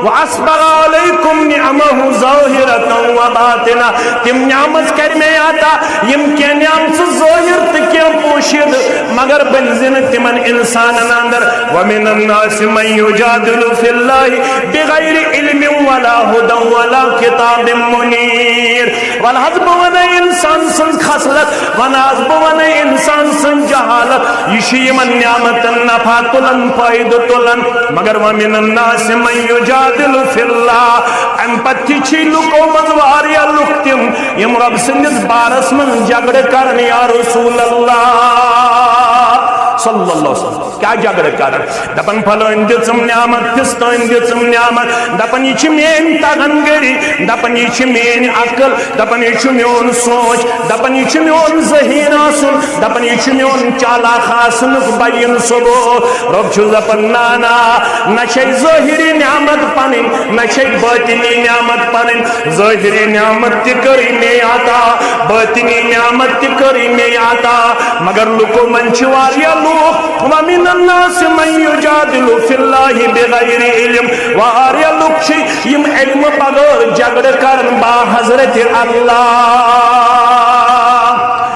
وَأَسْبَغَ عَلَيْكُمْ نِعَمَهُ ظَاهِرَةً وَبَاطِنَةً۔ تِم نعمت کَرِ مےٚ عطا، یِم کینٛہہ نعمژٕ ظٲہِر تہٕ کینٛہہ پوشیدٕ، مگر بٔنۍ زِ نہٕ تِمن اِنسانن اندر۔ وَمِنَ النَّاسِ مَن يُجَادِلُ فِي اللَّهِ بِغَيْرِ عِلْمٍ وَلَا هُدًى وَلَا كِتَابٍ مُنِيرٍ۔ وَلہٕ حظ بہٕ وَنَے اِنسان سٕنٛز خصلت، وَنہٕ حظ بہٕ وَنَے اِنسان سٕنٛز جہالت۔ یہِ چھُ یِمن نعمتن نفع تُلان، فٲیدٕ تُلان۔ مگر وَمِنَ النَّاسِ مَن يُجَادِلُ فِي اللَّهِ۔ اَمہِ پتہٕ تہِ چھِ لُکو منٛز واریاہ لُکھ تِم، یِم رۄب سٕنٛدِس بارس منٛز جھگڑٕ کرن، یا رسول اللہ صلی اللہ علیہ وسلم۔ کیٛاہ جھگڑٕ کرن؟ دپان، پھلٲنۍ دِژٕم نعمت، فِستٲنۍ دِژٕم نعمت۔ دپان، یہِ چھِ میٲنۍ تگن گٔری۔ دپان، یہِ چھِ میٲنۍ عقل۔ دپان، یہِ چھُ میون سونچ۔ دپان، یہِ چھُ میون ذہین آسُن۔ دپان، یہِ چھُ میون چالاک آسنُک بیان ثبوت۔ رۄب چھُ دپان، نہ، نہ، نہ چھے ظٲہری نعمت پنٕنۍ، نہ چھے باطنی نعمت پنٕنۍ۔ ظٲہری نعمت تہِ کٔرٕے مے عطا، باطنی نعمت تہِ کٔرٕے مے عطا۔ مگر لُکو منٛز چھِ واریاہ لوٗکھ، وَمِنَ النَّاسِ مَن يُجَادِلُ فِي اللَّهِ بِغَيْرِ عِلْمٍ۔ واریاہ لُکھ چھِ یِم علمہٕ بغٲر جھگڑٕ کرن با حضرت اللہ۔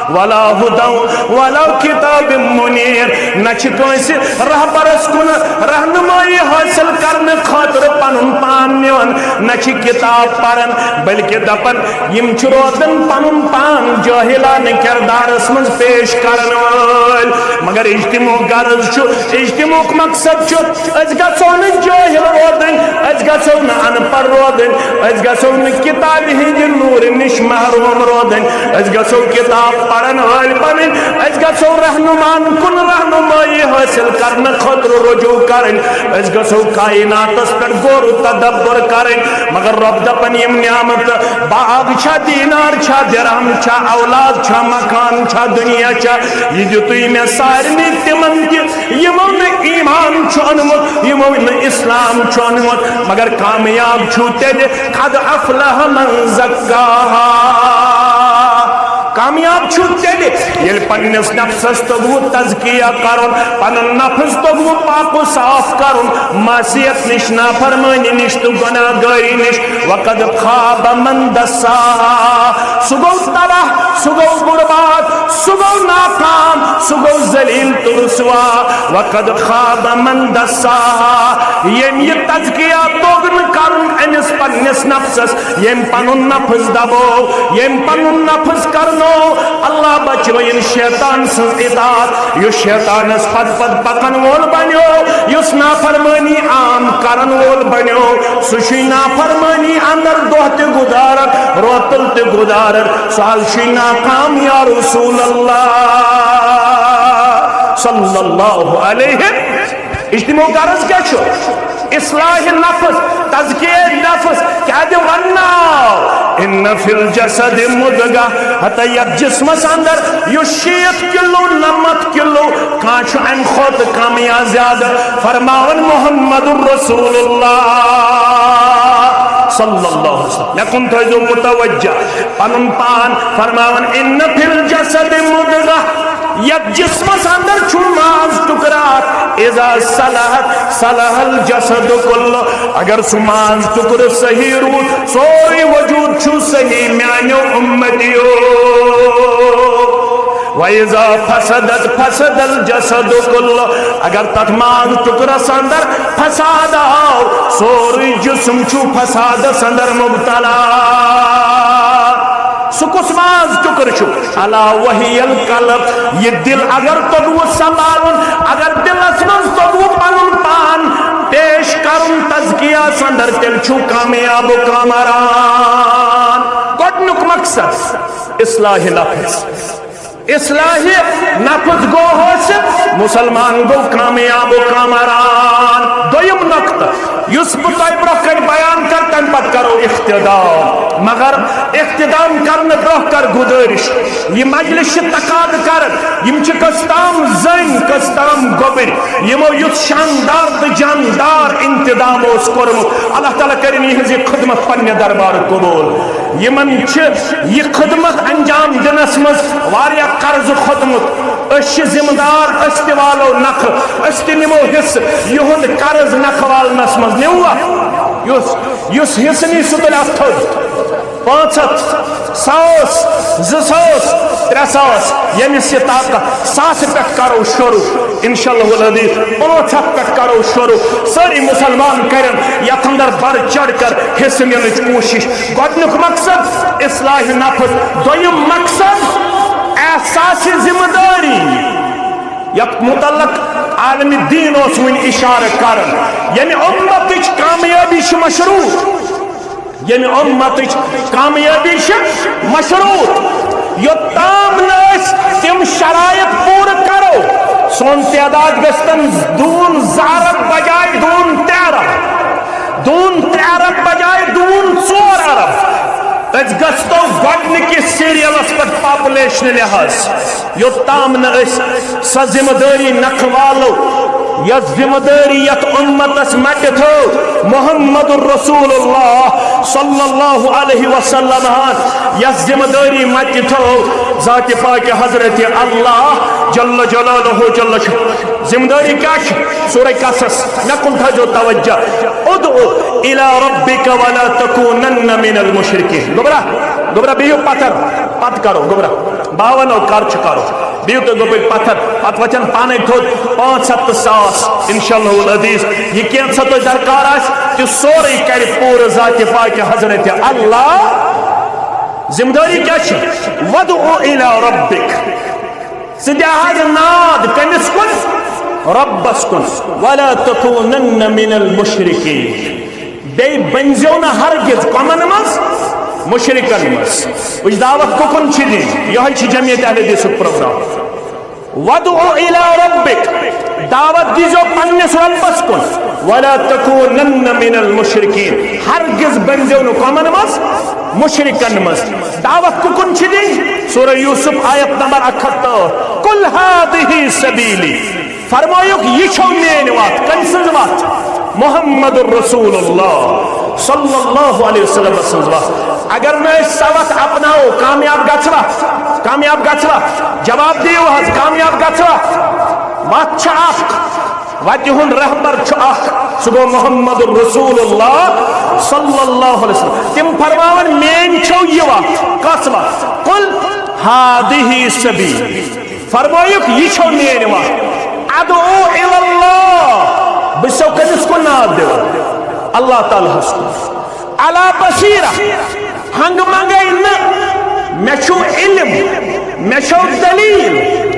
وَلَا هُدًى وَلَا كِتَابٍ مُنِيرٍ۔ نہ چھِ کٲنٛسہِ رہبرس کُن رہنمٲیی حٲصِل کرنہٕ خٲطرٕ پنُن پان نِوان، نہ چھِ کِتاب پران، بلکہِ دپان، یِم چھِ روزان پنُن پان جٲہلانہٕ کردارس منٛز پیش کرن وٲلۍ۔ مگر اجتماعُک غرض چھُ، اجتماعُک مقصد چھُ، أسۍ گژھو نہٕ جٲہل روزٕنۍ، أسۍ گژھو نہٕ ان پڑھ روزٕنۍ، أسۍ گژھو نہٕ کتابہِ ہٕنٛدِ نوٗرٕ نِش محروم روزٕنۍ، أسۍ گژھو کتاب پرن وٲلۍ بنٕنۍ، أسۍ گژھو رہنماہن کُن رہنمٲیی حٲصِل کرنہٕ خٲطرٕ رجوع کرٕنۍ، أسۍ گژھو کائناتس پٮ۪ٹھ غور و تدبر کرٕنۍ۔ مگر رۄب دپان، یِم نعمتہٕ، باغ چھا، دینار چھا، درہم چھا، اولاد چھا، مکان چھا، دنیا چھا، یہِ دیُتُے مےٚ سارنٕے تِمن تہِ، یِمو نہٕ ایمان چھُ اوٚنمُت، یِمو نہٕ اسلام چھُ اوٚنمُت، مگر کامیاب چھُو تیٚلہِ، قد افلح من زکاہا۔ کامیاب چھُ تیٚلہِ، ییٚلہِ پننِس نفسس توٚگوٕ تزکیہ کرُن، پنُن نفس توٚگوٕ پاک و صاف کرُن، معصیت نِش، نافرمٲنی نِش تہٕ گۄناہ گٲری نِش۔ وقد خاب من دساہا، سُہ گوٚو تباہ، سُہ گوٚو برباد، سُہ گوٚو ناکام، سُہ گوٚو ذلیل تہٕ رسوا۔ وقد خاب من دساہا، ییٚمۍ یہِ تزکیہ توٚگ نہٕ کرُن أمِس پننِس نفسس، ییٚمۍ پنُن نفس دبوو، ییٚمۍ پنُن نفس کرنوو، اللہ بچٲیِن شیطان سٕنٛز اطاعت۔ یُس شیطانس پتہٕ پتہٕ پکن وول بنیو، یُس نافرمٲنی عام کرن وول بنیو، سُہ چھُے نافرمٲنی اندر دۄہ تہِ گُزاران، روتل تہِ گُزاران، سُہ حظ چھُے ناکام یا رسول اللہ صلی اللہ علیہ۔ اجتماعُک غرض کیٛاہ چھُ؟ اصلاح نفس، تزکیہ نفس۔ کیٛازِ ونناو؟ ان فی الجسد مضغہ، ہتا یتھ جسمس اندر یُس شیٖتھ کلو، نمتھ کلو، کانٛہہ چھُ امہِ کھۄتہٕ کم یا زیادٕ۔ فرماوان محمد رسول اللہ صلی اللہ علیہ وسلم۔ مےٚ کُن تھٲیزیو متوجہ پنُن پان، فرماوان، "ان فی الجسد مضغہ"، یتھ جسمس اندر چھُ ماز ٹُکرٕ اکھ، "اذا صلحت صلح الجسد کلہ"، اگر سُہ ماز ٹُکرٕ صحیح روٗد، سورُے وجود چھُ صحیح میانیو امتیو۔ "وَإِذَا فَسَدَتْ فَسَدَ الْجَسَدُ كُلُّهُ"، اگر تتھ ماز ٹُکرس اندر فساد آو، سورُے جسم چھُ فسادس اندر مبتلا۔ سُہ کُس ماز ٹُکرٕ چھُ؟ "الا وهي القلب"، یہِ دل اگر توٚتوُت سنبھالُن، اگر دلس منٛز توٚتوُت پنُن پان پیش کرُن تزکیہس اندر، تیٚلہِ چھُ کامیاب و کامران۔ گۄڈنیُک مقصد اصلاح نفس۔ اصلاح نفس گوٚو حٲصِل، مسلمان گوٚو کامیاب و کامران۔ دوٚیِم نۄقطہٕ یُس بہٕ تۄہہِ برونٛہہ کنہِ بیان کرٕ، تمہِ پتہٕ کرو اختتام۔ مگر اختتام کرنہٕ برونٛہہ کر گُزٲرِش، یہِ مجلس چھِ تقاضہٕ کران، یِم چھِ کٔژ تام زٔنۍ، کٔژ تام گوٚبٕرۍ، یِمو یُتھ شاندار تہٕ جاندار انتظام اوس کوٚرمُت۔ اللہ تعالیٰ کٔرِن یِہٕنٛز یہِ خدمت پننہِ دربارٕ قبول۔ یِمن چھِ یہِ خدمت انجام دِنس منٛز واریاہ قرض کھوٚتمُت۔ أسۍ چھِ ذمہٕ دار، أسۍ تہِ والو نکھٕ، أسۍ تہِ نِمو حصہٕ۔ یِہُنٛد قرض نکھٕ والنس منٛز نیوٗوا؟ یُس، یُس حصہٕ نی، سُہ تُلہِ اتھ تھوٚد۔ پانٛژھ ہتھ، ساس، زٕ ساس، ترٛےٚ ساس، ییٚمِس یہِ طاقت، ساسہٕ پٮ۪ٹھ کرو شروع۔ انشاءاللہ العزیز، پانٛژھ ہتھ پٮ۪ٹھ کرو شروع۔ سٲری مسلمان کرن یتھ اندر بڑھ چڑھ کر حصہٕ نِنٕچ کوٗشش۔ گۄڈنیُک مقصد اصلاح نفس، دوٚیِم مقصد احساس ذمہ داری، یتھ متعلق عالم دین اوس وُنہِ اشارٕ کران، یعنی امتٕچ کامیٲبی چھِ مشروط۔ ییٚمہِ اُمتٕچ کامیٲبی چھِ مشروط۔ یوٚتام نہٕ أسۍ تِم شرائط پوٗرٕ کرو، سون تعداد گژھِ تن دوٗن زٕ ارب بجایہِ دوٗن ترٛےٚ ارب، دوٗن ترٛےٚ ارب بجایہِ دوٗن ژور ارب۔ أسۍ گژھو گۄڈٕنِکِس سیریلس پٮ۪ٹھ پاپولیشن لحاظ۔ یوٚتام نہٕ أسۍ سۄ ذمہٕ دٲری نکھٕ والو، یۄس ذمہٕ دٲری یتھ اُمتس مٹہِ تھٲو محمد رسول اللہ صلی اللہ علیہ وسلم ہن، یۄس ذمہٕ دٲری مٹہِ تھٲو ذات پاک حضرت اللہ جل جلالہ جل شانہ۔ ذمہٕ دٲری کیٛاہ چھِ؟ سورہ قصص، مےٚ کُن تھٲیزیو توجہ۔ "ادع الی ربک ولا تکونن من المشرکین"۔ گوٚبرا، گوٚبرا، بِہِو پتھر، پتہٕ کرو، گوٚبرا، باوَن او کر چھُ کرو۔ بِہِو تُہۍ گوٚبٕرۍ پتھر، پتہٕ وۄتھن پانے تھوٚد پانٛژھ ہتھ تہٕ ساس، انشاءاللہ العزیز۔ یہِ کینٛژھا تۄہہِ درکار آسہِ، تہِ سورُے کرِ پوٗرٕ ذات پاک حضرت اللہ۔ ذمہٕ دٲری کیٛاہ چھِ؟ "وادع الی ربک"۔ ژٕ دِ حظ ناد کٔمِس کُن؟ رۄبس کُن۔ "ولا تکونن من المشرکین"۔ بیٚیہِ بٔنزیو نہٕ ہرگز کۄمن منٛز؟ مشرکن منٛز۔ وٕچھ، دعوت کُکُن چھِ دِنۍ؟ یِہوٚے چھِ جمعیت اہل حدیثُک پروگرام۔ "وادع الی ربک"، دعوت دیٖزیو پننِس رۄبس کُن۔ "ولا تکونن من المشرکین"، ہرگز بٔنزیو نہٕ کۄمن منٛز؟ مشرکن منٛز۔ دعوت کُکُن چھِ دِنۍ؟ سورہ یوسف آیت نمبر اکھ ہتھ تہٕ ٲٹھ۔ "قل هذه سبیلی"، فرمٲیُکھ، یہِ چھو میٲنۍ وتھ۔ کٔمۍ سٕنٛز وتھ؟ محمد رسول اللہ صلی اللہ علیہ وسلم سٕنٛز وتھ۔ اگر نہٕ أسۍ سۄ وتھ اپناوو، کامیاب گژھوا؟ کامیاب گژھوا؟ جواب دِیِو حظ، کامیاب گژھوا؟ وتھ چھِ اکھ، وتہِ ہُنٛد رہبر چھُ اکھ، سُہ گوٚو محمد رسول اللہ صلی اللہ علیہ وسلم۔ تِم فرماوَن، میٲنۍ چھو یہِ وتھ۔ کۄس وتھ؟ "قل هذه سبیلی"۔ فرمٲیُکھ، یہِ چھو میٲنۍ وتھ۔ "ادعو الی اللہ"، بہٕ چھسو کٔمِس کُن ناد دِوان؟ اللہ تعالیٰ ہس کُن۔ "علی بصیرہ"، ہنگہٕ منگے نہٕ، مےٚ چھُ علم، مےٚ چھو دلیل،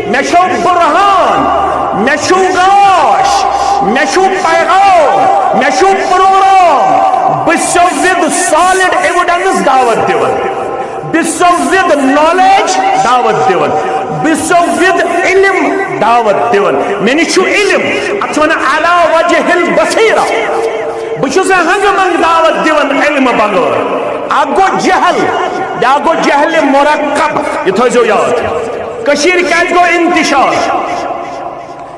مےٚ چھو برہان، مےٚ چھُ گاش، مےٚ چھُ پیغام، مےٚ چھُ پروگرام۔ بہٕ چھسو with solid evidence دعوت دِوان۔ بہٕ چھسو with knowledge دعوت دِوان۔ بہٕ چھسو with علم دعوت دِوان۔ مےٚ نِش چھُ علم۔ اتھ چھِ ونان علی وجہ البصیرہ۔ بہٕ چھُس نہٕ ہنگہٕ منگہٕ دعوت دِوان علمہٕ بغٲر۔ اکھ گوٚو جہل، بیاکھ گوٚو جہل مرکب۔ یہِ تھٲیزیو یاد۔ کٔشیٖرِ کیازِ گوٚو انتشار؟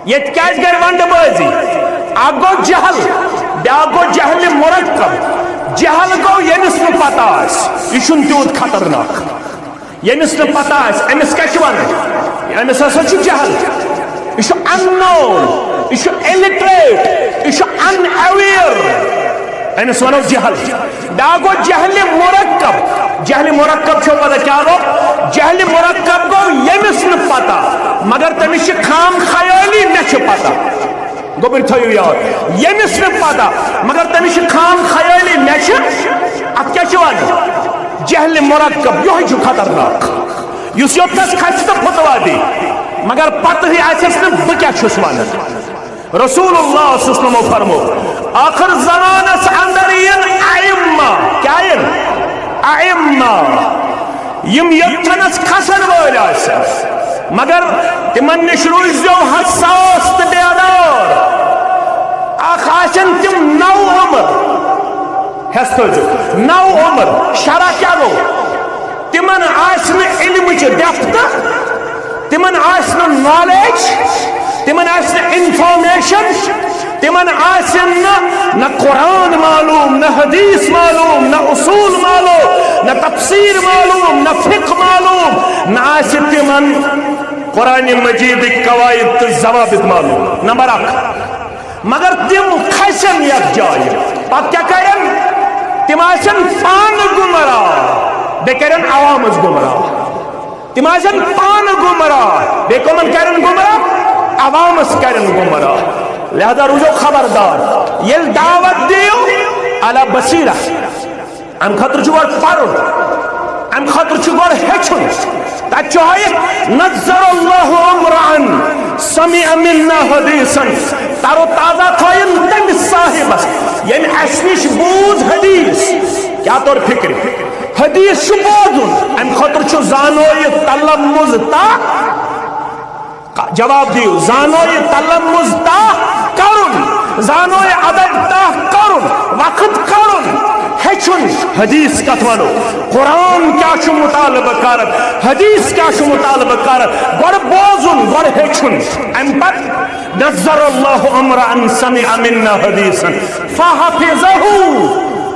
ییٚتہِ کیازِ گٔے ونڈٕ بٲزی؟ اکھ گوٚو جہل، بیاکھ گوٚو جہلِ مرکب۔ جہل گوٚو ییٚمِس نہٕ پتہ آسہِ، یہِ چھُنہٕ تیوٗت خطرناک۔ ییٚمِس نہٕ پتہ آسہِ، أمِس کیٛاہ چھِ وَنان؟ أمِس ہسا چھُ جہل۔ یہِ چھُ unknown، یہِ چھُ illiterate، یہِ چھُ unaware۔ أمِس وَنو جہل۔ بیٛاکھ گوٚو جہلِ مرکب۔ جہلِ مرکب چھو پتہ کیٛاہ گوٚو؟ جہلِ مرکب گوٚو ییٚمِس نہٕ پتہ، مگر تٔمِس چھِ خام خیٲلی مےٚ چھِ پتہ۔ گوٚبُر تھٲیِو یاد، ییٚمِس نہٕ پتہ، مگر تٔمِس چھِ خام خیٲلی مےٚ چھِ۔ اَتھ کیٛاہ چھِ وَنان؟ جہلِ مرکب، یِہوٚے چھُ خطرناک۔ یُس یوٚتَس کھسہِ تہٕ فتویٰ دی، مگر پتہٕ ہٕے آسٮ۪س نہٕ بہٕ کیٛاہ چھُس وَنان۔ رسول اللہ صلی اللہ علیہ وسلمو فرمو، ٲخر زمانس اندر یِن ائمہ۔ کیٛاہ یِن؟ ائمہ۔ یِم یوٚتتھنس کھسن وٲلۍ آسن، مگر تِمن نِش روٗززیو حساس تہٕ بیدار۔ اکھ آسن تِم نو عمر، ہٮ۪س تھٲوزیو، نو عمر۔ شرح کیٛاہ گوٚو؟ تِمن آسہِ نہٕ علمٕچ depth، تِمن آسہِ نہٕ knowledge، تِمن آسہِ نہٕ information، تِمن آسن نہٕ نہ قرآن معلوم، نہ حدیث معلوم، نہ اصول معلوم، نہ تفسیر معلوم، نہ فقہ معلوم، نہ آسہِ تِمن قرآن مجیدٕکۍ قواعد تہٕ ضوابط معلوم۔ نمبر اکھ۔ مگر تِم کھسن یتھ جایہِ، پتہٕ کیٛاہ کرن؟ تِم آسن پانہٕ گمراہ، بیٚیہِ کرن عوامس گمراہ۔ تِم آسن پانہٕ گمراہ، بیٚیہِ کٕمن کرن گمراہ؟ عوامس کرن گمراہ۔ لہذا روٗزِو خبردار، ییٚلہِ دعوت دِیِو علی بصیرہ، امہِ خٲطرٕ چھُ گۄڈٕ پرُن، امہِ خٲطرٕ چھُ گۄڈٕ ہیٚچھُن۔ تتہِ چھُ ہٲیِتھ، نظر اللہ امرأ سمع منا حدیثا، تر و تازہ تھٲیِن تٔمِس صاحبس، ییٚمۍ اسہِ نِش بوٗز حدیث۔ کیٛاہ توٚر فکرِ؟ حدیث چھُ بوزُن، امہِ خٲطرٕ چھُ زانو یہِ تلمذ تہٕ، جواب دِیِو، زانو یہِ تلمذ تہٕ کرُن، زانو یہِ ادب تہٕ کرُن، وقت کرُن، ہیٚچھُن۔ حدیث کتھ ونو؟ قرآن کیٛاہ چھُ مطالبہٕ کران؟ حدیث کیٛاہ چھُ مطالبہٕ کران؟ گۄڈٕ بوزُن، گۄڈٕ ہیٚچھُن، امہِ پتہٕ نظر اللہ امرأ سمع منا حدیثا فحفظہ۔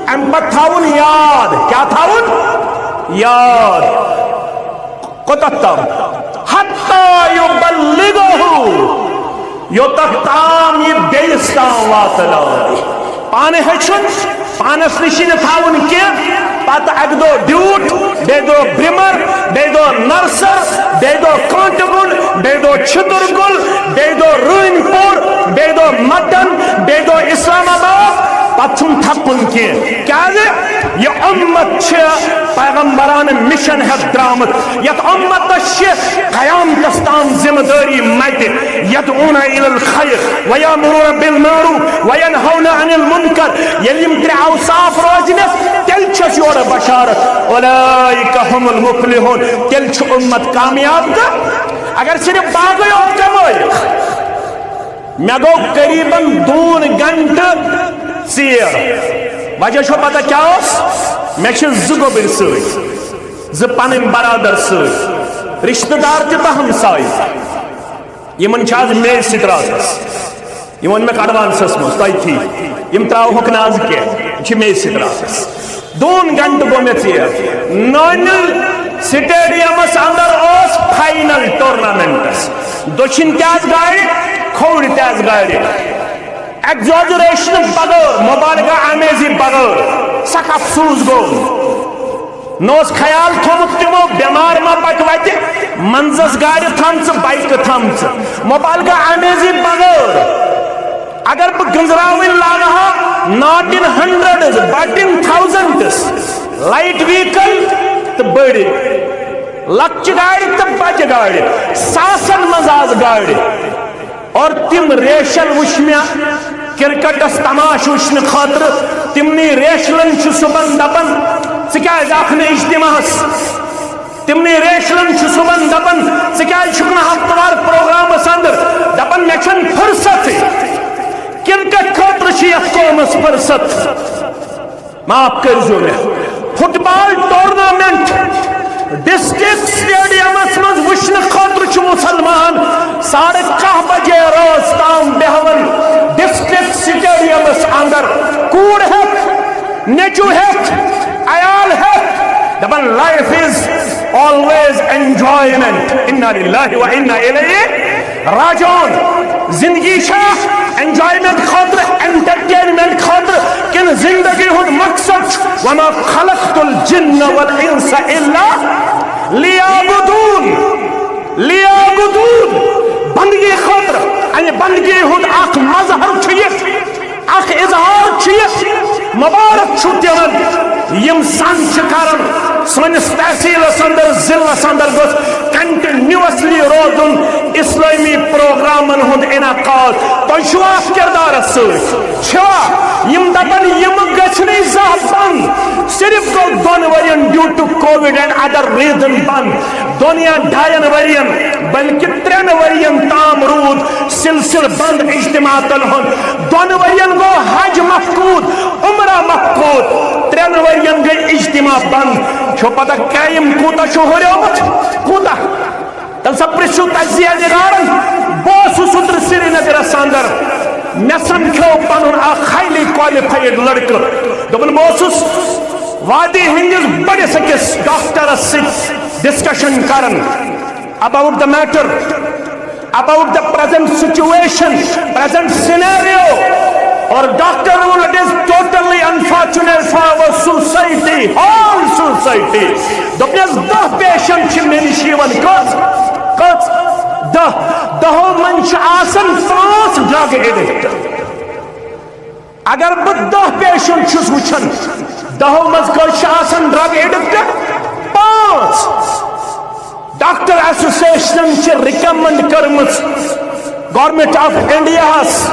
امہِ پتہٕ تھاوُن یاد۔ کیٛاہ تھاوُن؟ یاد۔ کوٚتتھ تام؟ حتی یبلغہ، یوٚتتھ تام یہِ بیٚیِس تام واتناوِ۔ پانہٕ ہیٚچھُن، پانس نِش نہٕ تھاوُن کینٛہہ، پتہٕ اکہِ دۄہ ڈیوٗٹھ، بیٚیہِ دۄہ برٛمر، بیٚیہِ دۄہ نرسر، بیٚیہِ دۄہ کٲنٛٹہٕ گُنٛڈ، بیٚیہِ دۄہ چھِتُر گُل، بیٚیہِ دۄہ رٲنۍ پوٗر، بیٚیہِ دۄہ مٹن، بیٚیہِ دۄہ اسلام آباد، پتہٕ چھُنہٕ تھکُن کینٛہہ۔ کیٛازِ؟ یہِ اُمت چھِ پیغمبرانہٕ مِشن ہٮ۪تھ درٛامٕژ۔ یتھ اُمتس چھِ قیامتس تام ذمہٕ دٲری متہِ، یدعون الی الخیر ویامرون بالمعروف وینہون عن المنکر۔ ییٚلہِ یِم ترٛےٚ اوصاف روزنس، تیٚلہِ چھس یورٕ بشارت، اولئک هم المفلحون، تیٚلہِ چھُ اُمت کامیاب۔ تہٕ اگر صرف باغے یوت کمٲیِکھ، مےٚ گوٚو قریباً دوٗن گھنٹہٕ ژیر۔ وجہ چھو پتہ کیٛاہ اوس؟ مےٚ چھِ زٕ گوٚبٕرۍ سۭتۍ، زٕ پنٕنۍ برادر سۭتۍ، رشتہٕ دار تہِ تہٕ ہمسایہِ۔ یِمن چھِ آز میٚژ سۭتۍ راتس۔ یِم ووٚن مےٚ ایڈوانسس منٛز، تۄہہِ تھی۔ یِم ترٛاوہوکھ نہٕ آز کینٛہہ، یِم چھِ میٚژ سۭتۍ راتس۔ دوٗن گھنٹہٕ گوٚو مےٚ ژیر۔ نٲنِل سٹیڈیمس اندر اوس فائنل ٹورنامنٹس۔ دٔچھِنۍ تہِ آسہٕ گاڑِ، کھووُرۍ تہِ آسہٕ گاڑِ۔ ایگزاجریشن بغٲر، مبالغہ آمیزی بغٲر، سخ افسوس گوٚو۔ نہ اوس خیال تھوٚمُت تِمو، بٮ۪مار ما پکہِ وتہِ، منٛزس گاڑِ تھامژٕ، بایکہٕ تھامژٕ۔ مبالغہ آمیزی بغٲر اگر بہٕ گٔنزراوٕنۍ لاگہٕ ہا، not in hundreds but in thousands، light vehicle تہٕ بٔڑۍ، لۄکچہِ گاڑِ تہٕ بجہِ گاڑِ، ساسن منٛز آسہٕ گاڑِ۔ اور تِم ریشل وٕچھ مےٚ کرکٹس تماش وٕچھنہٕ خٲطرٕ، تِمنٕے ریشلن چھُ صُبحن دپان، "ژٕ کیازِ آکھ نہٕ اجتماعس؟" تِمنٕے ریشلن چھُ صُبحن دپان، "ژٕ کیازِ چھُکھ نہٕ ہفتہٕ وار پروگرامس اندر؟" دپان، "مےٚ چھَنہٕ فرصتٕے۔" کرکٹ خٲطرٕ چھِ یتھ قومس فرصت۔ معاف کٔرۍزیو مےٚ۔ فٹ بال ٹورنامنٹ ڈسٹرکٹ سٹیڈیمس منٛز وٕچھنہٕ خٲطرٕ چھُ مسلمان ساڑٕ کاہ بجے رٲژ تام بیہوان ڈسٹرکٹ سٹیڈیمس اندر۔ کوٗر ہٮ۪تھ نیٚچو ہیٚتھ، عیال ہیٚتھ، دپان life is always enjoyment. انا للہ و انا الیہ راجعون۔ زندگی چھا enjoyment خٲطرٕ، entertainment خٲطرٕ، کِنہٕ زندگی ہُنٛد مقصد چھُ وما خلقت الجن والانس الا لیعبدون؟ لیعبدون، بندگی خٲطرٕ۔ امہِ بندگی ہُنٛد اکھ مظہر چھُ یہِ، اکھ اظہار چھُ یہِ، مبارک چھُ تِمن یِم زن چھِ کران۔ سٲنِس تحصیلس اندر، ضلعس اندر گوٚژھ continuously روزُن اسلٲمی پروگرامن ہُنٛد انعقاد۔ تۄہہِ چھُوا اتھ کردارس سۭتۍ؟ چھِوا؟ یِم دپن یِم گژھِ نہٕ زانٛہہ بند، صرف گوٚو دۄن ؤرین due to COVID and other reason بند۔ دۄن یا ڈاین ؤرین، بلکہ ترٛٮ۪ن ؤرین تام روٗد سلسلہٕ بند اجتماعاتن ہُنٛد۔ دۄن ؤرین گوٚو حج مفقود، عمرہ مفقود، ترٛٮ۪ن ؤرین گٔے اجتماع بند۔ چھو پتہ کیمپ کوٗتاہ چھُ ہُریومُت؟ کوٗتاہ؟ تیٚلہِ سا پرٛژھِو تجزیہ نگارن۔ بہٕ اوسُس اوترٕ سرینگرس اندر، مےٚ سمکھیو پنُن اکھ highly qualified لڑکہٕ۔ دوٚپُن، بہٕ اوسُس وادی ہٕنٛدِس بٔڑِس أکِس ڈاکٹرس سۭتۍ discussion کران about the matter, about the present situation, present scenario. اور ڈاکٹر ووٚن، it is totally unfortunate for our society, whole society. دوٚپنَس، دَہ patient چھِ مےٚ نِش یِوان۔ کٔژ؟ کٔژ؟ دَہ۔ دَہو منٛز چھِ آسان پانٛژھ drug addict۔ اگر بہٕ دَہ patient چھُس وٕچھان، دَہو منٛز کٔژ چھِ آسان drug addict؟ پانٛژھ۔ ڈاکٹر ایسوسیشنن چھِ recommend کٔرمٕژ Government of India ہس،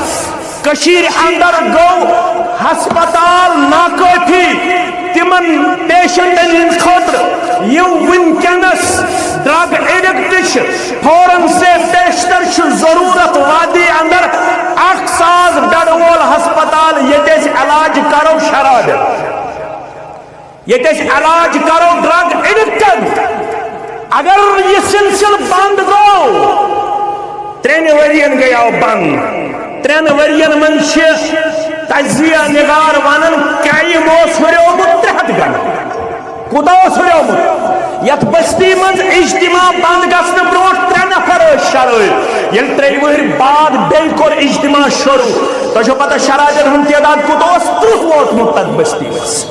کٔشیٖرِ اندر گوٚو ہسپتال ناکٲفی تِمن patientن ہٕنٛدِ خٲطرٕ یِم وٕنکیٚنس drug addict چھِ۔ فوراً سے پیشتر چھُ ضروٗرت وادی اندر اکھ ساس bed وول ہسپتال، ییٚتہِ أسۍ علاج کرو شرابن، ییٚتہِ أسۍ علاج کرو drug addictن۔ اگر یہِ سلسلہٕ بند گوٚو، ترٛٮ۪ن ؤرین گٔیو بند۔ ترٛٮ۪ن ؤرین منٛز چھِ تجزیہ نگار ونان، کیمپ اوس ہُریومُت ترٛےٚ ہتھ گنٹہٕ۔ کوٗتاہ اوس ہُریومُت؟ یتھ بستی منٛز اجتماع بند گژھنہٕ برونٛٹھ ترٛےٚ نفر ٲسۍ شرٲبۍ۔ ییٚلہِ ترٛیٚیہِ وٕہٕرۍ بعد بیٚیہِ کوٚر اجتماع شروٗع، تۄہہِ چھو پتہ شرابن ہُنٛد تعداد کوٗتاہ اوس؟ تٕرٛہ ووتمُت تتھ بستی منٛز۔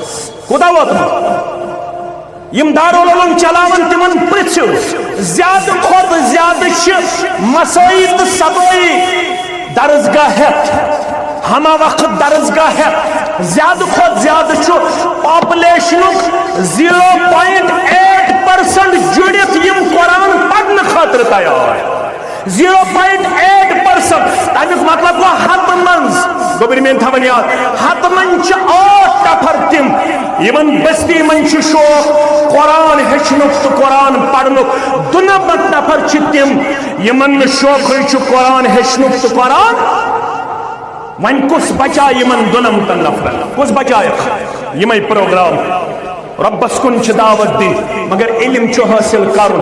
کوٗتاہ ووتمُت؟ یِم دارالعلوم چلاوان، تِمن پرژھِو، زیادٕ کھۄتہٕ زیادٕ چھِ مسٲیی تہٕ صبٲیی درسگاہ ہٮ۪تھ، ہمہ وقت درسگاہ ہٮ۪تھ، زیادٕ کھۄتہٕ زیادٕ چھُ populationُک zero point eight percent جُڑِتھ یِم قرآن پرنہٕ خٲطرٕ تیار۔ Zero point eight percent۔ تَمیُک مطلب گوٚو، ہَتہٕ منٛز، گوٚبرۍ میٲنۍ تھاوٕنۍ یاد، ہَتہٕ منٛز چھِ ٲٹھ نفر تِم، یِمن بستی منٛز چھُ شوق قرآن ہیٚچھنُک تہٕ قرآن پرنُک۔ دُنَمَتھ نفر چھِ تِم، یِمن نہٕ شوقٕے چھُ قرآن ہیٚچھنُک تہٕ قرآن۔ وۄنۍ کُس بچایہِ یِمن دُنَمتن نفرن؟ کُس بچایَکھ؟ یِمے پروگرام۔ رۄبس کُن چھِ دعوت دِنۍ، مگر علم چھُ حٲصِل کرُن۔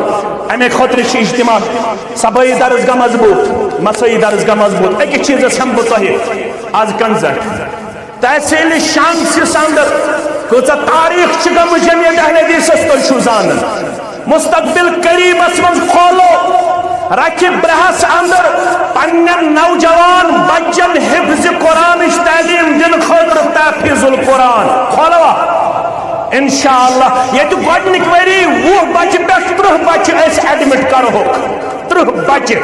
امے خٲطرٕ چھِ اجتماع۔ صبٲیی درسگاہ مضبوط، مسٲیی درسگاہ مضبوط۔ أکِس چیٖزس ہٮ۪مہٕ بہٕ تۄہہِ از کنزٹ۔ تحصیل شمسِس اندر کۭژاہ تاریخ چھِ گٔمٕژ جمعیت اہل حدیثس، تُہۍ چھِو زانان۔ مستقبل قریبس منٛز کھولو رکھِ برہس اندر پننٮ۪ن نوجوان بچن حفظ قرآنٕچ تعلیٖم دِنہٕ خٲطرٕ تحفیظ القرآن۔ کھولوا؟ انشاءاللہ۔ ییٚتہِ گۄڈٕنِکۍ ؤری وُہ بچہِ پٮ۪ٹھ تٕرٛہ بچہِ أسۍ admit کرہوکھ۔ تٕرٛہ بچہِ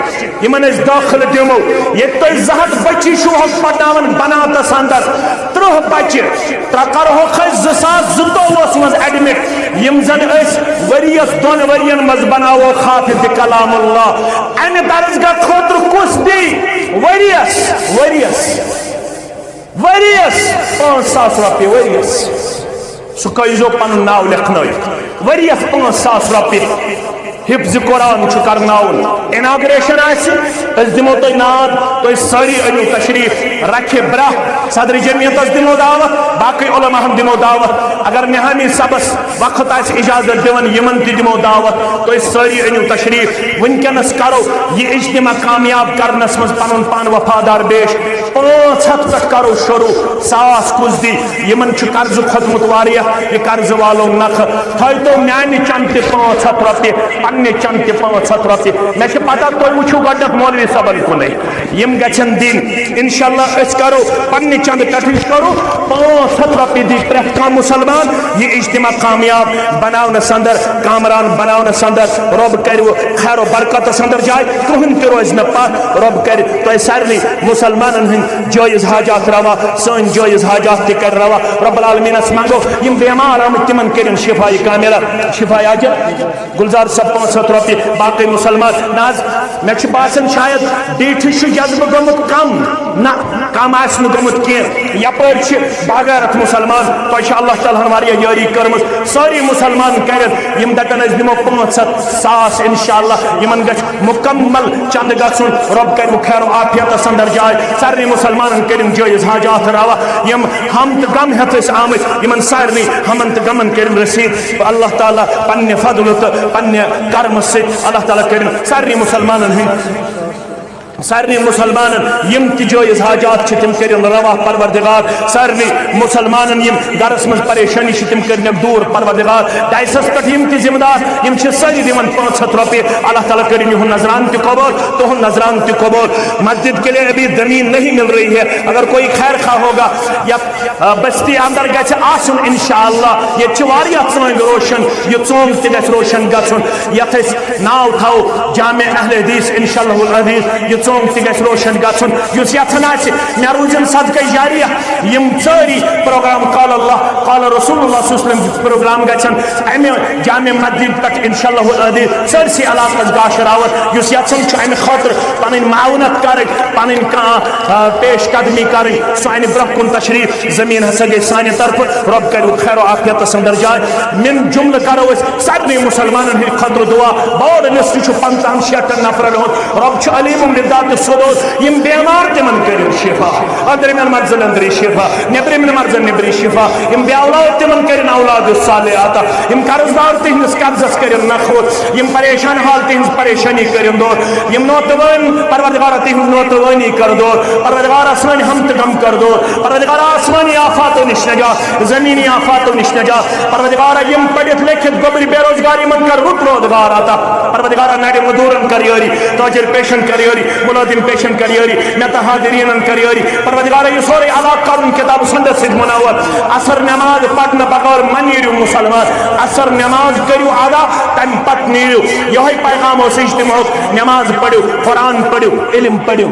یِمن أسۍ دٲخلہٕ دِمو۔ ییٚتہِ تُہۍ زٕ ہتھ بچی چھِو حظ پرناوان بناتس اندر، تٕرٛہ بچہِ ترٛےٚ کرہوکھ أسۍ زٕ ساس زٕتووُہس منٛز admit، یِم زن أسۍ ؤریَس دۄن ؤرین منٛز بناوو حافظ کلام اللہ۔ امہِ درسگاہ خٲطرٕ کُس دی ؤریَس، ؤریَس، ؤریَس پانٛژھ ساس رۄپیہِ ؤریَس؟ سُہ کٔرۍزیو پنُن ناو لیکھنٲیِتھ۔ ؤریَس پانٛژھ ساس رۄپیہِ۔ حفظ قرآن چھُ کرناوُن۔ Inauguration آسہِ، أسۍ دِمو تۄہہِ ناد، تُہۍ سٲری أنِو تشریٖف۔ رکھِ برٛہ صدر جمعیتس دِمو دعوت، باقٕے علماہن دِمو دعوت۔ اگر نہامی صٲبس وقت آسہِ اجازت دِوان، یِمن تہِ دِمو دعوت۔ تُہۍ سٲری أنِو تشریٖف۔ وٕنکیٚنس کرو یہِ اجتماع کامیاب کرنس منٛز پنُن پان وفادار پیش۔ پانٛژھ ہتھ پٮ۪ٹھ کرو شروع، ساس کُس دی؟ یِمن چھُ قرضہٕ کھوٚتمُت واریاہ، یہِ قرضہٕ والو نکھٕ۔ تھٲیتو میانہِ چندٕ تہِ پانٛژھ ہتھ رۄپیہِ، پننہِ چندٕ تہِ پانٛژھ ہتھ رۄپیہِ۔ مےٚ چھِ پتہ تُہۍ وٕچھِو گۄڈٕنٮ۪تھ مولوی صٲبن کُنُے، یِم گژھن دِنۍ۔ انشاءاللہ أسۍ کرو پننہِ چندٕ پٮ۪ٹھٕے چھِ کرو پانٛژھ ہتھ رۄپیہِ دی پرٛٮ۪تھ کانٛہہ مُسلمان۔ یہِ اجتماع کامیاب بناونس اندر، کامران بناونس اندر رۄب کرِ خیر و برکتس اندر جاے، کٕہٕنۍ تہِ روزِ نہٕ پتھ۔ رۄب کرِ تۄہہِ سارنٕے مُسلمانن ہٕنٛدۍ جٲیز حاجات روا، سٲنۍ جٲیز حاجات تہِ کرِ روا۔ رب العالمینس منگو، یِم بیمار آمٕتۍ تِمن کٔرِن شفا کاملہ، شفا عاجل۔ گلزار صٲب پانٛژھ ہتھ رۄپیہِ، باقٕے مُسلمان۔ نہ حظ، مےٚ چھُ باسان شاید ڈیٹھِس چھُ جذبہٕ گوٚمُت کم۔ نہ، کم آسہِ نہٕ گوٚمُت کینٛہہ۔ یپٲرۍ چھِ باغارت مُسلمان، تۄہہِ چھِ اللہ تعالیٰ ہن واریاہ یٲری کٔرمٕژ۔ سٲری مُسلمان کرن، یِم دپن أسۍ دِمو پانٛژھ ہتھ، ساس، انشاءاللہ یِمن گژھِ مکمل چندٕ گژھُن۔ رۄب کرِ وۄنۍ خیر و عافیتس اندر جاے۔ سارنٕے مُسلمانن کٔرِن جٲیز حاجات روا۔ یِم ہم تہٕ غم ہٮ۪تھ ٲسۍ آمٕتۍ، یِمن سارنٕے ہمن تہٕ غمن کٔرِن رسیٖد۔ اللہ تعالیٰ پننہِ فضلہٕ تہٕ پننہِ کرمہٕ سۭتۍ اللہ تعالیٰ کٔرِن سارنٕے مُسلمانن ہٕنٛدۍ، سارنٕے مُسلمانن یِم تہِ جٲیز حاجات چھِ، تِم کٔرِن روا پروردگار۔ سارنٕے مُسلمانن یِم گرس منٛز پریشٲنی چھِ، تِم کٔرِنکھ دوٗر پروردگار۔ ڈایسس پٮ۪ٹھ یِم تہِ ذمہٕ دار، یِم چھِ سٲری دِوان پانٛژھ ہتھ رۄپیہِ۔ اللہ تعالیٰ کٔرِن یِہُنٛد نذران تہِ قبول، تُہُنٛد نذران تہِ قبول۔ مسجد کے لیے ابھی زمین نہیں مل رہی ہے، اگر کوئی خیر خواہ ہوگا یا آ، بستی اندر گژھِ آسُن انشاءاللہ۔ ییٚتہِ چھِ واریاہ ژٲنٛگۍ روشن، یہِ ژونٛگ تہِ گژھِ روشن گژھُن۔ یتھ أسۍ ناو تھاوو جامع اہل حدیث، انشاءاللہ العزیز، یہِ ژونٛگ تہِ گژھِ روشن گژھُن۔ یُس یژھان آسہِ، مےٚ روٗزِن صدقے جاریہ، یِم سٲری پروگرام قال اللہ، قال رسول اللہ صلی اللہ علیہ وسلم پروگرام گژھن امہِ جامع مسجد پٮ۪ٹھ انشاءاللہ العزیز سٲرسٕے علاقس گاشہٕ راوت۔ یُس یژھان چھُ امہِ خٲطرٕ پنٕنۍ معاونت کرٕنۍ، پنٕنۍ کانٛہہ، آ، پیش قدمی کرٕنۍ، سُہ انہِ برونٛہہ کُن تشریف۔ زمین ہسا گٔے سانہِ طرفہٕ، رۄب کرِ خیر و عافیتس اندر جاے۔ من جملہٕ کرو أسۍ سارنٕے مُسلمانن ہٕنٛدِ خٲطرٕ دعا۔ بوٚڑ لسٹ چھُ پنٛژاہن شیٹھن نفرن ہُنٛد۔ رۄب چھُ علیم بذات الصدور۔ یِم بیمار تِمن کٔرِو شفا، أنٛدرِمٮ۪ن مرضن أنٛدری شفا، نیٚبرِمٮ۪ن مرضن نیٚبری شفا۔ یِم بے اولاد تِمن کٔرِن اولاد صالح عطا۔ یِم قرض دار تِہنٛدِس قرضس کٔرِن نکھوت۔ یِم پریشان حال تِہنٛز پریشانی کٔرِن دور۔ یِم نوتوٲنۍ پروردگارا تِہنٛز نوتوٲنی کر دور۔ پروردگارا سٲنۍ ہم تہٕ غم کر دور۔ پروردگارا آسمانی آفاتو نِش نجات، زمینی آفاتو نِش نجات۔ پروردگارا یِم پٔرِتھ لیکھِتھ گوٚبرۍ بے روزگار، یِمن کر رُت روزگار عطا۔ پروردگارا نرِ مزدورن کر یٲری، تاجر پیشن کر یٲری، ملازم پیشن کر یٲری، مےٚ تہٕ حاضریٖنن کر یٲری۔ پروردگارا یہِ سورُے علاقہٕ کرُن کتاب سنت سۭتۍ منور۔ عصر نماز پرنہٕ بغٲر مہ نیٖرِو مُسلمان۔ عصر نماز کٔرِو ادا، تمہِ پتہٕ نیٖرِو۔ یِہوٚے پیغام اوس اجتماعُک، نماز پٔرِو، قرآن پٔرِو، علم پٔرِو۔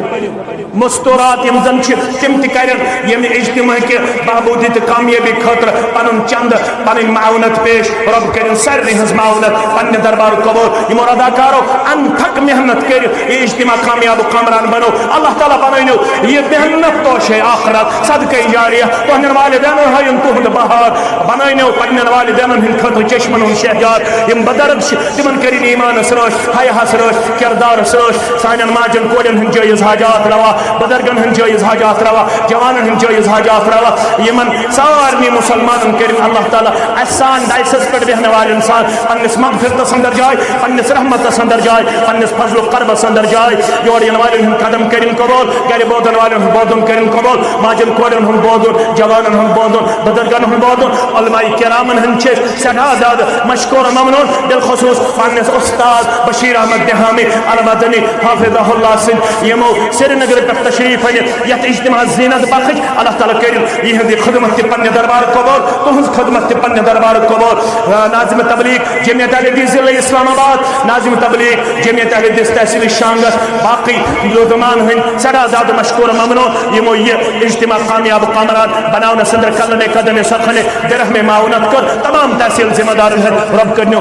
مستورات یِم زن چھِ، تِم تہِ کرن ییٚمہِ اجتماع کہِ بہبودی تہٕ کامیٲبی خٲطرٕ پنُن چندٕ، پنٕنۍ معاونت پیش۔ رۄب کٔرِن سارنٕے ہٕنٛز معاونت پننہِ دربارُک قبول۔ یِمو اداکارو انتھک محنت کٔرِتھ یہِ اجتماع کامیاب و کامران بنوو۔ اللہ تعالیٰ بنٲونو یہِ محنت توشے آخرت، صدقے جاریہ۔ تُہنٛدٮ۪ن والدینن ہٲیِن تُہُنٛد بہار، بنٲونو پننٮ۪ن والدینن ہٕنٛدِ خٲطرٕ چشمن ہُنٛد شہجار۔ یِم بُزرگ چھِ، تِمن کٔرِن ایمانس رٲچھ، حیاہس رٲچھ، کردارس رٲچھ۔ سانٮ۪ن ماجن کورٮ۪ن ہٕنٛدۍ جٲیز حاجات روا، بُزرگن ہٕنٛدۍ جٲیز حاجات روا، جوانن ہٕنٛدۍ جٲیز حاجات روا۔ یِمن سارنٕے مُسلمانن کٔرِن اللہ تعالیٰ اسہِ سان ڈایسس پٮ۪ٹھ بیٚہنہٕ والٮ۪ن سان پننِس مغفرتس اندر جاے، پننِس رحمتس اندر جاے، پننِس فضل و کرمس اندر جاے۔ یور یِنہٕ والٮ۪ن ہُنٛد قدم کٔرِن قبول، گرِ بوزن والٮ۪ن ہُنٛد بوزُن کٔرِن قبول، ماجن کورٮ۪ن ہُنٛد بوزُن، جوانن ہُنٛد بوزُن، بُزرگن ہُنٛد بوزُن، علماء کرامن ہٕنٛدۍ چھِ أسۍ سٮ۪ٹھاہ زیادٕ مشکور و ممنون، بالخصوص پننِس استاد بشیر احمد دہامی المدنی حفظہ اللہ سٕنٛدۍ، یِمو سرینگرٕ پٮ۪ٹھ تشریف أنِتھ یتھ اجتماعس زینت بخش۔ اللہ تعالیٰ کٔرِن یِہنٛز یہِ خدمت تہِ پننہِ دربار قبول، تُہنٛز خدمت تہِ پننہِ دربار قبول۔ آ، ناظم تبلیغ جمعیت اہل حدیث ضلع اسلام آباد، ناظم تبلیغ جمعیت اہل حدیث تحصیل شانگس، باقی لوگمان ہٕنٛدۍ سٮ۪ٹھاہ زیادٕ مشکور ممنون، یِمو یہِ اجتماع کامیاب کامران بناونس اندر قلم قدم سخن درہم معاونت کٔر۔ تمام تحصیل ذمہ دارن ہٕنٛدۍ رۄب کٔرنو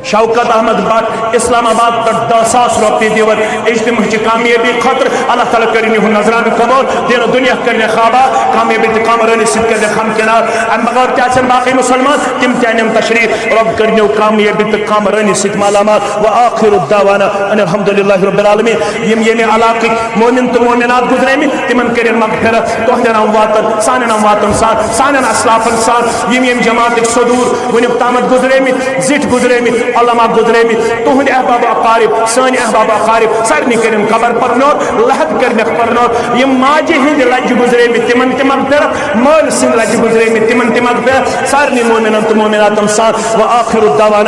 شوکت احمد بٹ اسلام آباد پٮ۪ٹھ دہ ساس رۄپیہِ دِوان اجتماع چہِ کامیٲبی خٲطرٕ۔ اللہ تعالیٰ کٔرِن یِہُنٛد نذرانہٕ قبول، دِنہٕ دُنیا کٔرِنَکھ آباد، کامیٲبی تہٕ کامرٲنی سۭتۍ کٔرِنَکھ ہمکنار۔ اَمہِ بغٲر تہِ آسن باقٕے مُسلمان، تِم تہِ اَنن تشریٖف۔ رۄب کٔرِنو کامیٲبی تہٕ کامرٲنی سۭتۍ مالامال۔ وآخر دعوانا ان الحمد للہ رب العالمین۔ یِم ییٚمہِ علاقٕکۍ مومن تہٕ مومنات گُزریمٕتۍ، تِمن کٔرِن مغفرت، تُہنٛدٮ۪ن امواتن، سانٮ۪ن امواتن سان، سانٮ۪ن اسلافن سان، یِم ییٚمہِ جماعتٕکۍ صدور وُنیُک تامتھ گُزریمٕتۍ، زِٹھۍ گُزریمٕتۍ، علماء گُزریمٕتۍ، تُہٕنٛدۍ احباب اقارب، سٲنۍ احباب اقارب، سارنٕے کٔرِن قبر پرنور، لحد کٔرنکھ پرنور۔ یِم ماجہِ ہٕنٛدۍ لجہِ گُزریمٕتۍ، تِمن تہِ مغفرت، مٲلۍ سٕنٛدۍ لجہِ گُزریمٕتۍ، تِمن تہِ مغفرت، سارنٕے مومنن تہٕ مومناتن سان۔ وآخر دعوانا